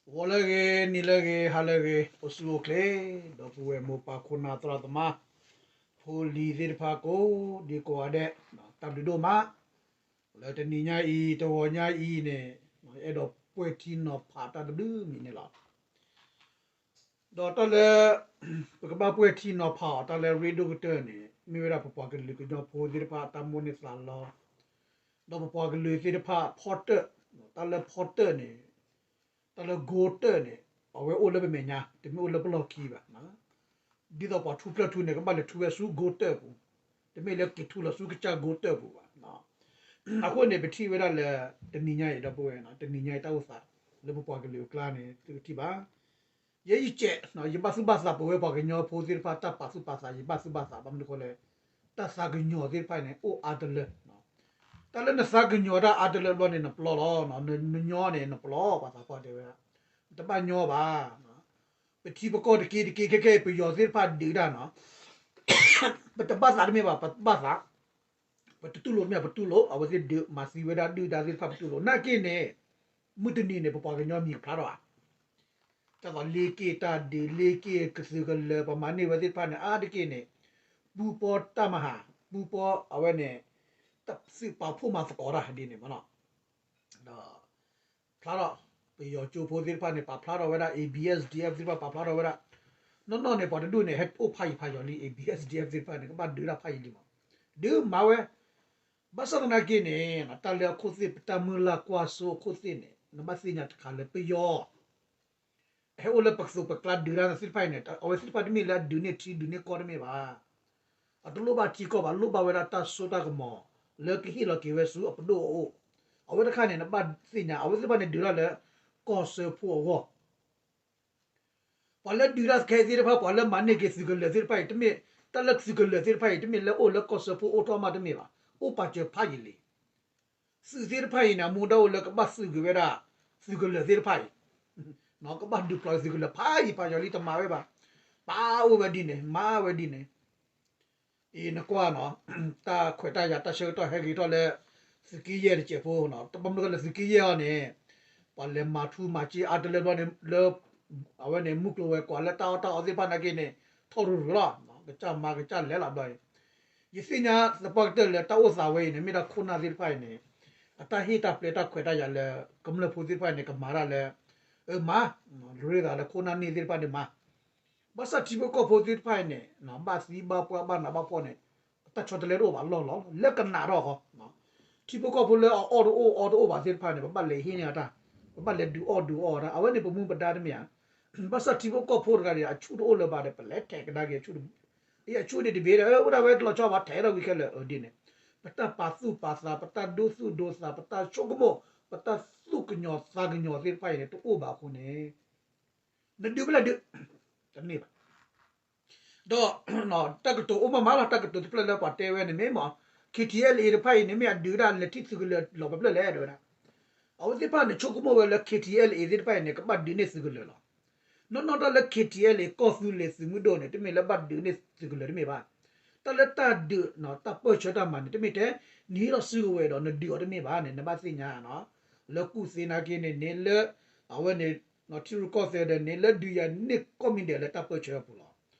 ဂီၤလၢအဂ့ၤ, နံၤလၢအဂ့ၤ, ဟါလၢအဂ့ၤ, အိၣ်ဆူၣ်အိၣ်ချ့, ဒီပုၢ်ဝဲၢ်မိၢ်ပၢ်ခိၣ်နၢ်သရၣ်သမါ, ဖိလံၤသ့ၣ်တဖၣ်ကိးဒံကိးဂၤဒဲး, တၢ်ဘျုးဒိၣ်မး, လၢတနံၤညါအံၤ တဂီၤညါအံၤန့ၣ်, အဲၣ်ဒိးပှဲၤထံနီၤဖးတၢ်တဘျုးမံၤန့ၣ်လီၤ. ဒီးတၢ်လၢ ပကဘၣ်ပှဲၤထံနီၤဖးအီၤ တၢ်လၢအရ့ဒိၣ်ကတၢၢ်န့ၣ် မ့ၢ်ဝဲဒၣ်ပပှၤကလုာ်ကညီဖိသ့ၣ်တဖၣ် တၢ်မိၣ်န့ၢ်သးလီ, ဒီးပပှၤကလုာ်သ့ၣ်တဖၣ်ဖီတၢၣ်, တၢ်လၢဖီတၢၣ်န့ၣ်, တၢ်လၢကိတၢၣ်န့ၣ်, အဝဲအိၣ်လၢပမဲာ်ညါ, တမ့ၢ်အိၣ်လၢပလီၢ်ခံဘၣ်. ဒ်သိးပှၤထူဖျၢၣ်ထူန့ၣ် ကဘၣ်လဲၤထူဝဲဆူကိတၢၣ်ပူၤ, တမ့ၢ်လၢက့ၤထူလီၤဆူကစၢ်ကိတၢၣ်ပူၤဘၣ်. အဃိန့ၣ် ပထံၣ်ဝဲဒၣ်လၢ တနံၤညါအံၤ ဒီပုၢ်ဝဲၢ်, တနံၤညါအံၤတၢ်အိၣ်သး လၢပပှၤကလုာ်အကျါန့ၣ် သုကထံၣ်ဘၣ်. ယဲယကဲး, ယဘၣ်သူၣ်ဘၣ်သးပဝဲပှၤကညီဖိသ့ၣ်တဖၣ် တၢ်ပာ်သူၣ်ပာ်သး ယဘၣ်သူၣ်ဘၣ်သး ဘၣ်မနုၤဃိလဲၣ်, တၢ်သးကညီၤသ့ၣ်တဖၣ်န့ၣ် အိၣ်အါတလၢ, တၢ်လၢနသးကညီၤတၢ်အါတလၢဘျီန့ၣ် နပျီလီၤ, နညီန့ၣ် နပျီ ပှၤသးပှၢ်တဲဝဲဒၣ်, တဘၣ်ညီဘၣ်. ပထံပကီၢ်တက့တက့ခဲခဲအံၤ ပယီၤသ့ၣ်တဖၣ်ဒုးတၢ်နီၤ, ပတဘၣ်သးတမ့ၢ်ဘၣ်, ပဘၣ်သး, ပတတူၢ်လိာ်တမ့ၢ်ဘၣ်, ပတူၢ်လိာ်, အဝဲသ့ၣ်ဒုးမၤသံဝဲဒၣ်ဒုၣ်ဒါသ့ၣ်တဖၣ် ပတူၢ်လိာ်, နာ်က့န့ၣ်, မုၢ်တနံၤန့ၣ် ပပှၤကညီမံၤဖျါထီၣ်ဧါ, ဒ်သိးလ့က့ၢ်တၢ်ဒုး, လ့က့ၢ်ကသုးကလၢၤ, ပမၤန့ၢ်ဝဲသ့ၣ်တဖၣ်န့ၣ် အါတက့ၢ်န့ၣ်, ပူပီတၢ်မၤဟး, ပူပီအဝဲန့ၣ်, တၢ်သုးပာ်ဖှိၣ်မၤသကိးတၢ်ဒ်န့ၣ်မ့ၢ်နီၤ, ဒီး ဖျါထီၣ်, ပယီၤကၠိဖိသ့ၣ်တဖၣ်န့ၣ် ပာ်ဖျါထီၣ်ဝဲဒၣ်, A B S D F သ့ၣ်တဖၣ်ပာ်ဖျါထီၣ်ဝဲဒၣ်, နီၢ်နီၢ်န့ၣ် ပှၤတဒူၣ်န့ၣ် ဟဲအိၣ်ဖးယံၤဖးယီၤလံ, A B S D F သ့ၣ်တဖၣ်န့ၣ် ကဘၣ်ဒုးတၢ်ဖးယံၤလံမး, ဒုးမၤဝဲ, ဘၣ်ဆၣ်သနာ်က့န့ၣ် တၢ်လၢအခိၣ်သ့ၣ် ပတၢ်မုၢ်လၢ်ကွၢ်စိအခိၣ်သ့ၣ်န့ၣ် နဘၣ်သ့ၣ်ညါတခါလၢပယီၤ ဟဲအိၣ်လၢပသိးပကျါဒုးတၢ်သ့ၣ်တဖၣ်အံၤန့ၣ် အဝဲသ့ၣ်တဖၣ်တမ့ၢ်လၢအဒုးန့ၢ်ထံဒုးန့ၢ်ကီၢ်တမ့ၢ်ဘၣ်. အတလိၣ်ဘၣ်ထံကီၢ်ဘၣ်, လိၣ်ဘၣ်ဝဲဒၣ်တၢ်စိတၢ်ကမီၤ လၢကဟ့ၣ်လီၤက့ၤဝဲဆူအပဒိၣ်အအိၣ်. အဝဲတခါန့ၣ် နဘၣ်သ့ၣ်ညါ အဝဲသ့ၣ်တဖၣ်န့ၣ်ဒုးတၢ်လၢ ကီၢ်စၢဖှိၣ်အဂီၢ် ပှၤလၢဒုးတၢ်ခဲအံၤသ့ၣ်တဖၣ် ပှၤလၢမၤန့ၢ်က့ၤသုးကလၢၤသ့ၣ်တဖၣ်အံၤ တမ့ၢ်, တၢ်လၢသုးကလၢၤသ့ၣ်တဖၣ်အံၤ တမ့ၢ်လၢအိၣ်လၢကီၢ်စၢဖှိၣ်အိၣ်ထီၣ်မးတမ့ၢ်ဘၣ်, အိၣ်ပာ်စၢၤဖးယံၤလံ. သုးသ့ၣ်တဖၣ်အံၤန့ၣ် အမူဒါအိၣ်လၢကဘၣ်သုးက့ၤဝဲဒၣ် သုးကလၢၤသ့ၣ်တဖၣ်အံၤ, ကဘၣ်ဒုးဖျိးသုးကလၢၤဖးယံၤဖးယီၤလံ တမၤဝဲဘၣ်. ပာ်အိၣ်ဝဲဒ်န့ၣ် မၤဝဲဒ်န့ၣ် အံၤနကွၢ်နီၤ, တၢ်ခွဲးတၢ်ယာ်တၢ်ဆၢကတီၢ်ဟဲက့ၤထီၣ်လၢ သုးက့ယဲၢ်တစဲးဖိနီၤ, တဘၣ်မနုၤဃိလၢသုးက့ယဲၢ်အံၤန့ၣ် ပှၤလဲၤမၤထူမၤက့အါတလၢဘျီန့ၣ် လၢ အဝဲန့ၣ် မုၢ်ကျိၤဝဲၤကွာ်လၢတၢ်အီၣ်တၢ်အီသ့ၣ်တဖၣ်နာ်က့န့ၣ် ထီၣ်ရူၤရူၤလီၤ, ကစၢ်မၤကစၢ်လဲၤလီၤဘျီအံၤ. ယသ့ၣ်ညါသပှၢ်ကတၢၢ်လၢတၢ်အိၣ်သးဝဲအံၤန့ၣ် မ့ၢ်ဒၣ်ခိၣ်နၢ်သ့ၣ်တဖၣ်အံၤန့ၣ် အတၢ်ဟ့ၣ်တၢ်ပျဲတၢ်ခွဲးတၢ်ယာ်လၢ ကမျၢၢ်ဖိသ့ၣ်တဖၣ်အံၤန့ၣ် ကမၤတၢ်လၢ အမၤ ရ့သးလၢခိၣ်နၢ်န့ၣ်သ့ၣ်တဖၣ်န့ၣ်မၤ ဘၣ်ဆၣ်ထံဖိကီၢ်ဖိသ့ၣ်တဖၣ်အံၤန့ၣ် ဘၣ်သံဘၣ်ပှၢ်ဘၣ်နးဘၣ်ဖှီၣ်န့ၣ် တၢ်ဆီတလဲတအိၣ်ဘၣ်လီၢ်လီၤ လၢကနးထီၣ်ဃီ ထံဖိကီၢ်ဖိလၢအအီၣ်တအိၣ်အီတအိၣ်ဘၣ်သ့ၣ်တဖၣ်န့ၣ် ပဘၣ်လဲၤဟ့ၣ်န့ၢ်အတၢ် ပဘၣ်လဲၤဒုးအီၣ်ဒုးအီတၢ် အဝဲန့ၣ်ပမူပဒါတမ့ၢ်ဧါ. ဘၣ်ဆၣ်ထံဖိကီၢ်ဖိတဂၤဒီး အဆူၣ်တအိၣ်လၢၤဘၣ်ဒီး ပလဲၤထဲးကဒါက့ၤအဆူၣ် အဆူၣ်ဒံးတဘ့ၣ်ဒီး အိၣ်ဒၣ်ဝဲတလီၤဆီဘၣ်ထဲးထီၣ်ဝံၤခဲလၢာ်ဒ်န့ၣ် ပတၢ်ပာ်သူၣ်ပာ်သး ပတၢ်ဒိသူၣ်ဒိသး ပတၢ်ဆိကမိၣ် ပတၢ်သူၣ်ကညီၤသးကညီၤသ့ၣ်တဖၣ်အံၤန့ၣ် တအိၣ်ဘၣ်အဃိန့ၣ် နဒုးဖဲလဲၣ်ဒုး တန့ၢ်ဘၣ် ဒီး တၢ်ကတိၤအိၣ်မးမးလီၤ တၢ်ကတိၤတဖျၢၣ်လၢပှၤတဲဝဲန့ၣ်မ့ၢ်မး K T L A တဖၣ်အံၤန့ၣ် မ့ၢ်အဒုးဒၣ်လဲၤထံၣ်သုးကလၢၤလီၤပဖျၢၣ်လဲၣ်တဲဝဲဒၣ် အဝဲသ့ၣ်တဖၣ်န့ၣ် ဆိကမိၣ်ဝဲလၢ K T L A သ့ၣ်တဖၣ်အံၤန့ၣ် ကဘၣ်ဒုးန့ၢ်သုးကလၢၤလီၤ. နီၢ်နီၢ်တၢ်လၢ K T L A ကီၢ်သူလ့ၤသုးမုၢ်ဒိၣ်န့ၣ် တမ့ၢ်လၢဘၣ်ဒုးန့ၢ်သုးကလၢၤတမ့ၢ်ဘၣ်. တၢ်လၢတၢ်ဒုး တၢ်ပၢၢ်ဆၢတၢ်မၤန့ၣ် တမ့ၢ်ထဲ နဟံးထီၣ်စုကဝဲၤဒီး နဒုးအီၤတမ့ၢ်ဘၣ်န့ၣ် နဘၣ်သ့ၣ်ညါ လၢကူၣ်သ့နာ်က့န့ၣ် န့ၣ်လၢ အဝဲန့ၣ် ထံရူၢ်ကီၢ်သဲးဒီး န့ၣ်လၢဒုးယၤန့ၢ်ကိးမံၤဒဲးလၢတၢ်ပၢၢ်ဆၢအပူၤလီၤ.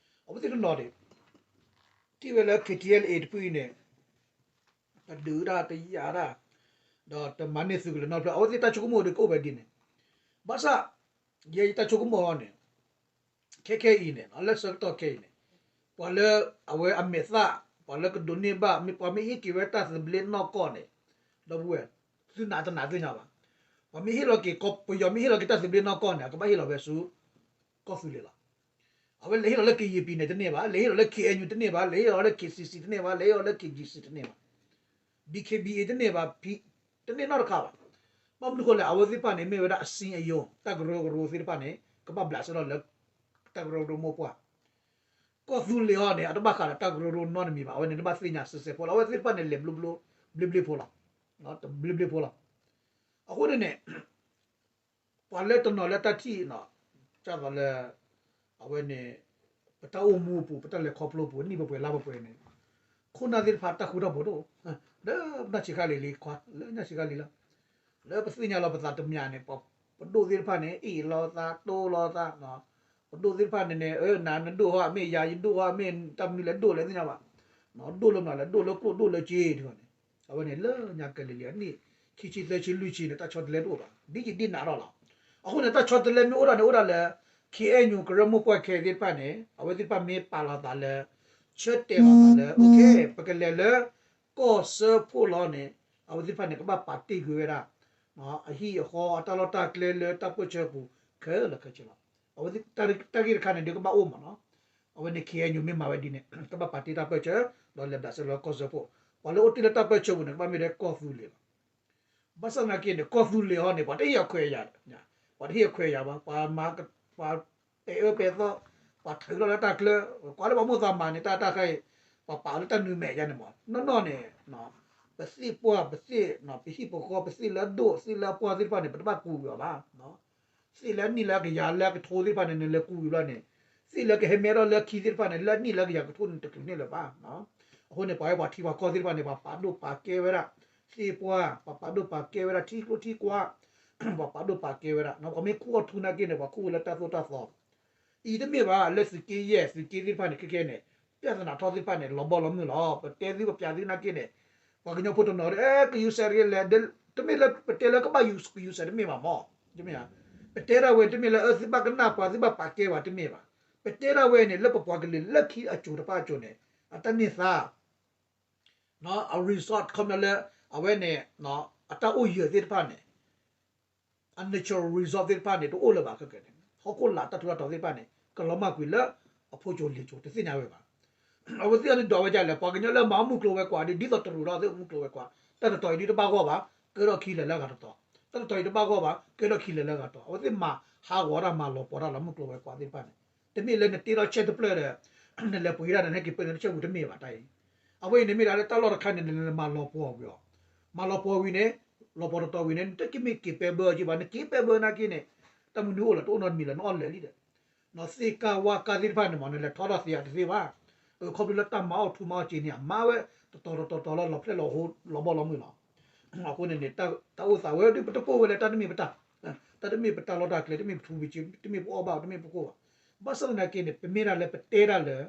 အဝဲသ့ၣ်တနီၤန့ၣ် ထံၣ်ဝဲလၢ K T L A တဖုအံၤန့ၣ် တဒုးတၢ်တယာ်တၢ် ဒီးတမၤန့ၢ်သုးကလၢၤနီတဖျၢၣ် အဝဲသ့ၣ်တၢ်ဆိကမိၣ်ဒီးကအိၣ်ဝဲဒ်န့ၣ် ဘၣ်ဆၣ် ယဲယတၢ်ဆိကမိၣ်အီၤန့ၣ် ခဲခဲအံၤန့ၣ် လၢဆၢကတီၢ်ခဲအံၤန့ၣ် ပှၤလၢအဝဲအမဲာ်သၣ် ပှၤလၢကဒိးန့ၢ်ဘၣ် ပှၤမ့ၢ်ဟ့ၣ်က့ၤဝဲတၢ်သဘျ့နီၢ်ကီၢ်န့ၣ် ဒီပုၢ်ဝဲၢ် သုနာ်တနာ်သ့ၣ်ညါဘၣ် ပှၤမ့ၢ်ဟ့ၣ်လီၤက့ၤ ပယီၤမ့ၢ်ဟ့ၣ်လီၤက့ၤတၢ်သဘျ့နီၢ်ကီၢ်န့ၣ် အကဘၣ်ဟ့ၣ်လီၤဝဲဆူ ကီၢ်သူလ့ၤလီၤ. အဝဲလဲၤဟ့ၣ်လီၤလၢ ကရင်ပြည်နယ် တန့ၢ်ဘၣ်, လဲၤဟ့ၣ်လီၤလၢ K N U တန့ၢ်ဘၣ်, လဲၤဟ့ၣ်လီၤလၢ K C C တန့ၢ်ဘၣ်, လဲၤဟ့ၣ်လီၤလၢ K G C တန့ၢ်ဘၣ်, D K B A တန့ၢ်ဘၣ်, တန့ၢ်နီတခါဘၣ်. ဘၣ်မနုၤဃိလဲၣ်, အဝဲသ့ၣ်တဖၣ်န့ၣ် မ့ၢ်ဝဲဒၣ်အစံအယိာ် တၢ်ကရၢကရိသ့ၣ်တဖၣ်န့ၣ် ကဘၣ်ဘျးစဲဒီးလၢ တၢ်ကရၢကရိမိၢ်ပှၢ် ကီၢ်သူလ့ၤအံၤန့ၣ် အတဘၣ်ဃးဒီးတၢ်ကရၢကရိနီတမံၤဘၣ်. အဝဲန့ၣ် နဘၣ်သ့ၣ်ညါစဲစဲဖိလီၤ. အဝဲသ့ၣ်တဖၣ်န့ၣ် လဲၤဘျ့ဘျ့ဖိလီၤ. တဘျ့ဘျ့ဖိလီၤ. အဃိန့ၣ်န့ၣ် ပှၤလၢတနီၤလၢတၢ်ထံၣ် ဒ်သိးလၢ အဝဲန့ၣ် ပတၢ်အိၣ်မူအပူၤ ပတၢ်လဲၤခီဖျိအပူၤ နံၣ်ပှဲၤပှဲၤလါပှဲၤပှဲၤန့ၣ် ခိၣ်နၢ်သ့ၣ်တဖၣ်တၢ်ဃူတၢ်ဖိးတအိၣ် လၢပနၢ်ဆံးခါလံၤလံၤခွါ လၢနၢ်ဆံးခါလံၤလီၤ. လၢပသ့ၣ်ညါလီၤပသးတမံၤန့ၣ် ပှၤ ပဒိၣ်သ့ၣ်တဖၣ်န့ၣ် အ့ၣ်လိာ်သး တိလိာ်သး, ပဒိၣ်သ့ၣ်တဖၣ်န့ၣ်န့ၣ် နဒိၣ်ဟီၣ်မ့ၢ်ယၤ ယဒိၣ်ဟီၣ်မ့ၢ် တၢ်မနုၤလဲၣ်ဒိၣ်လဲၣ်သ့ၣ်ညါဘၣ်, ဒိၣ်လၢမနုၤလဲၣ် ဒိၣ်လၢကျိၣ်ဒိၣ်လၢစ့တခီန့ၣ်, အဝဲန့ၣ်လၢညါကလဲၤလံအနံၣ် ခံဆံသၢဆံလွံၢ်ဆံန့ၣ် တၢ်ဆီတလဲတအိၣ်ဘၣ် ဒ်ယဒ်နးထီၣ်လီၤ. အဃိန့ၣ် တၢ်ဆီတလဲမ့ၢ်အိၣ်ဒၣ်န့ၣ် အိၣ်ဒၣ်လၢ ခ့ၣ်အဲၣ်ယူၣ် ကရၢမိၢ်ပှၢ်ခဲသ့ၣ်တဖၣ်န့ၣ် အဝဲသ့ၣ်တဖၣ်မ့ၢ်ပာ်လီၤသးလၢ ဆၢတဲာ်လီၤသးလၢ ပကလဲၤလၢ ကီၢ်စၢဖှိၣ်လီၤန့ၣ် အဝဲသ့ၣ်တဖၣ်န့ၣ် ကဘၣ်ပာ်တ့ၢ်ကွံာ်ဝဲဒၣ် အဟံၣ်အဃီ အတၢ်လီၢ်တၢ်ကျဲလၢတၢ်ပၢၢ်ဆၢပူၤ ခဲလၢာ်ခဲဆ့လီၤ. အဝဲတၢ်ဂ့ၢ်တခါန့ၣ် ဒုးကဘၣ်အိၣ်မးနီၤ. အဝဲန့ၣ် ခ့ၣ်အဲၣ်ယူၣ် မ့ၢ်မၤဝဲဒ်န့ၣ် ကဘၣ်ပာ်တ့ၢ်တၢ်ပၢၢ်ဆၢ ဒီးလဲၤဘျးစဲလီၤကီၢ်စၢဖှိၣ်, ပှၤလၢအိၣ်တ့ၢ်လၢတၢ်ပၢၢ်ဆၢပူၤန့ၣ် ကဘၣ်မ့ၢ်ဒၣ်ကီၢ်သူလ့ၤလီၤ. ဘၣ်ဆၣ်သနာ်က့န့ၣ် ကီၢ်သူလ့ၤဟီန့ၣ် ပှၤတဟ့ၣ်အခွဲးယာ်, ပှၤတဟ့ၣ်အခွဲးယာ်ဘၣ်, ပှၤမၤ ပှၤပဲာ်အၢပဲာ်သီ, ပှၤထုးထီၣ်လၢတၢ်ကျၢၤ, ကွၢ်လၢပှၤမိၢ်သးမၤန့ၣ် တၢ်တၢ်ခါအံၤ ပှၤပာ်အီၤလၢတၢ်နုာ်မဲာ်ယါန့ၣ်မး, နီၢ်နီၢ်န့ၣ် ပသ့ၣ်ပှၢ် ပသ့ၣ် ပဟံၣ်ပဃီ ပသ့ၣ်လၢအဒိၣ် သ့ၣ်လၢအပှၢ်သ့ၣ်တဖၣ်န့ၣ် ပတဘၣ်ကူးဝံၤအီၤဘၣ်. သ့ၣ်လၢအနံၣ်လၢအကယၤလၢအကထိသ့ၣ်တဖၣ်န့ၣ် နလဲၤကူးဝံၤဘျီန့ၣ်, သ့ၣ်လၢကဟဲမဲထီၣ်လၢခံသ့ၣ်တဖၣ်န့ၣ် လၢအနံၣ်လၢအကယၤကထိန့ၣ် တချုးန့ၢ်လၢၤဘၣ်. အဃိန့ၣ် ပှၤဝဲပှၤထံပှၤကီၢ်သ့ၣ်တဖၣ်န့ၣ် ပှၤပာ်ဒိၣ်ပာ်ကဲဝဲဒၣ် သ့ၣ်ပှၢ်, ပှၤပာ်ဒိၣ်ပာ်ကဲဝဲဒၣ်ထံကျိထံကွၢ်, ပှၤပာ်ဒိၣ်ပာ်ကဲဝဲဒၣ်, ပှၤမ့ၢ်ခူၣ်အီၣ်ထူနာ်က့န့ၣ် ပှၤခူၣ်ဝဲလၢတၢ်သိၣ်တၢ်သီ အံၤတမ့ၢ်ဘၣ် လၢသုးက့ယဲၢ် သုးက့သ့ၣ်တဖၣ်န့ၣ် ခဲကဲန့ၣ် ပြဿနာထီၣ်သ့ၣ်တဖၣ်န့ၣ် လီၤဘီလီၤမုၢ်လီၤ. ပတဲသုပပျးသုနာ်က့န့ၣ် ပှၤကညီဖိတနီၤ အဲ ကယူၤစဲးတဂ့ၤလဲၣ်, တမ့ၢ်လၢပတဲလၢကဘၣ်ယူၤ ကယူၤစဲးတမ့ၢ်ဘၣ်မး, တမ့ၢ်ဧါ. ပတဲဒၣ်ဝဲတမ့ၢ်လၢ အၢ သုဘၣ်ကနၣ်ပှၤ သုဘၣ်ပာ်ကဲပှၤတမ့ၢ်ဘၣ်. ပတဲဒၣ်ဝဲန့ၣ် လၢပပှၤကလုာ်လၢခံအစိၤတဖၣ်အစိၤန့ၣ် အတၢ်န့ၢ်သါ အ resort ခီပညီလၢ အဝဲန့ၣ် အတၢ်အိၣ်ယၢၤသ့ၣ်တဖၣ်န့ၣ် အ natural resource သ့ၣ်တဖၣ်န့ၣ် တအိၣ်လၢၤဘၣ်ခဲကဲန့ၣ် ဟီၣ်ခိၣ်လာ်တၢ်ထူးတၢ်တီၤသ့ၣ်တဖၣ်န့ၣ် ကလီၤမၢ်ကွံာ်လၢအဖိစိၤလံၤစိၤ တသ့ၣ်ညါဝဲဘၣ်. အဝဲသ့ၣ်အံၤန့ၣ်ဒွးဝဲဒ်လဲၣ်, ပှၤကညီလၢမၤမုၢ်ကျိၤဝဲၤကွာ်ဒီး ဒ်သိးတရူးဒီးသ့ၣ်မုၢ်ကျိၤဝဲၤကွာ်, တၢ်တတီၤအံၤဒ်တဘၣ်ဂီၢ်ဘၣ်, ကဲထီၣ်ခံလဲၤလၢအဂၤတတီၤ, တၢ်တတီၤအံၤတဘၣ်ဂီၢ်ဘၣ် ကဲထီၣ်ခံလဲၤလၢအဂၤတတီၤ. အဝဲသ့ၣ်မၤဟးဂီၤတၢ်မၤလီၤပှီၤတၢ်လၢမုၢ်ကျိၤဝဲၤကွာ်သ့ၣ်တဖၣ်န့ၣ် တမ့ၢ်လၢနတ့ထီၣ်ဆဲးတဖျၢၣ်ဒီး နလဲၤပှ့ၤဒၣ်ဒီးနဟဲက့ၤပၢနုာ်တဆဲးပူၤတမ့ၢ်ဘၣ်တၢ်အံၤ. အဝဲအံၤန့ၣ်မ့ၢ်ဒၣ်လၢတၢ်လီၢ်တခါန့ၣ် နလဲၤမၤလီၤပှီၤဝံၤအီၤ, မၤလီၤပှီၤဝံၤန့ၣ် လီၤပှီၤတတီၤဝံၤန့ၣ် နတက့ၤမ့ၢ်က့ၤပဲဘၢအီၤက့ဘၣ်, နက့ၤပဲဘၢနာ်က့န့ၣ် တၢ်မနုၤအိၣ်လဲၣ် တအိၣ်နီတမံၤလၢၤ နအီၣ်လဲၤလံဒီး နီၢ်သ့ၣ်ကၢ်ဝါကၢ်သ့ၣ်တဖၣ်န့ၣ်မး နလဲၤထီထီၣ်သ့ဧါတသ့ဘၣ်. ခီဖျိလၢတၢ်မၤအီၣ်ထူမၤအီၣ်စ့န့ၣ် အမၤဝဲ တတီၤတတီၤတတီၤလီၤ လီၤဖျဲၣ်လီၤဟိ လီၤဘီလီၤမုၢ်လီၤ. အဃိန့ၣ်န့ၣ် တၢ်အိၣ်သးဝဲဒ်ပတပိၢ်ဝဲလၢတၢ်တမ့ၢ်ပတၢ်, တၢ်တမ့ၢ်ပတၢ်လီၢ်တၢ်ကျဲ တမ့ၢ်ပထူပစ့ တမ့ၢ်ပအီၣ်ဘၣ် တမ့ၢ်ပကိၢ်ဘၣ်. ဘၣ်ဆၣ်သနာ်က့န့ၣ် ပမ့ၢ်ဒၣ်လၢပတဲဒၣ်လၢ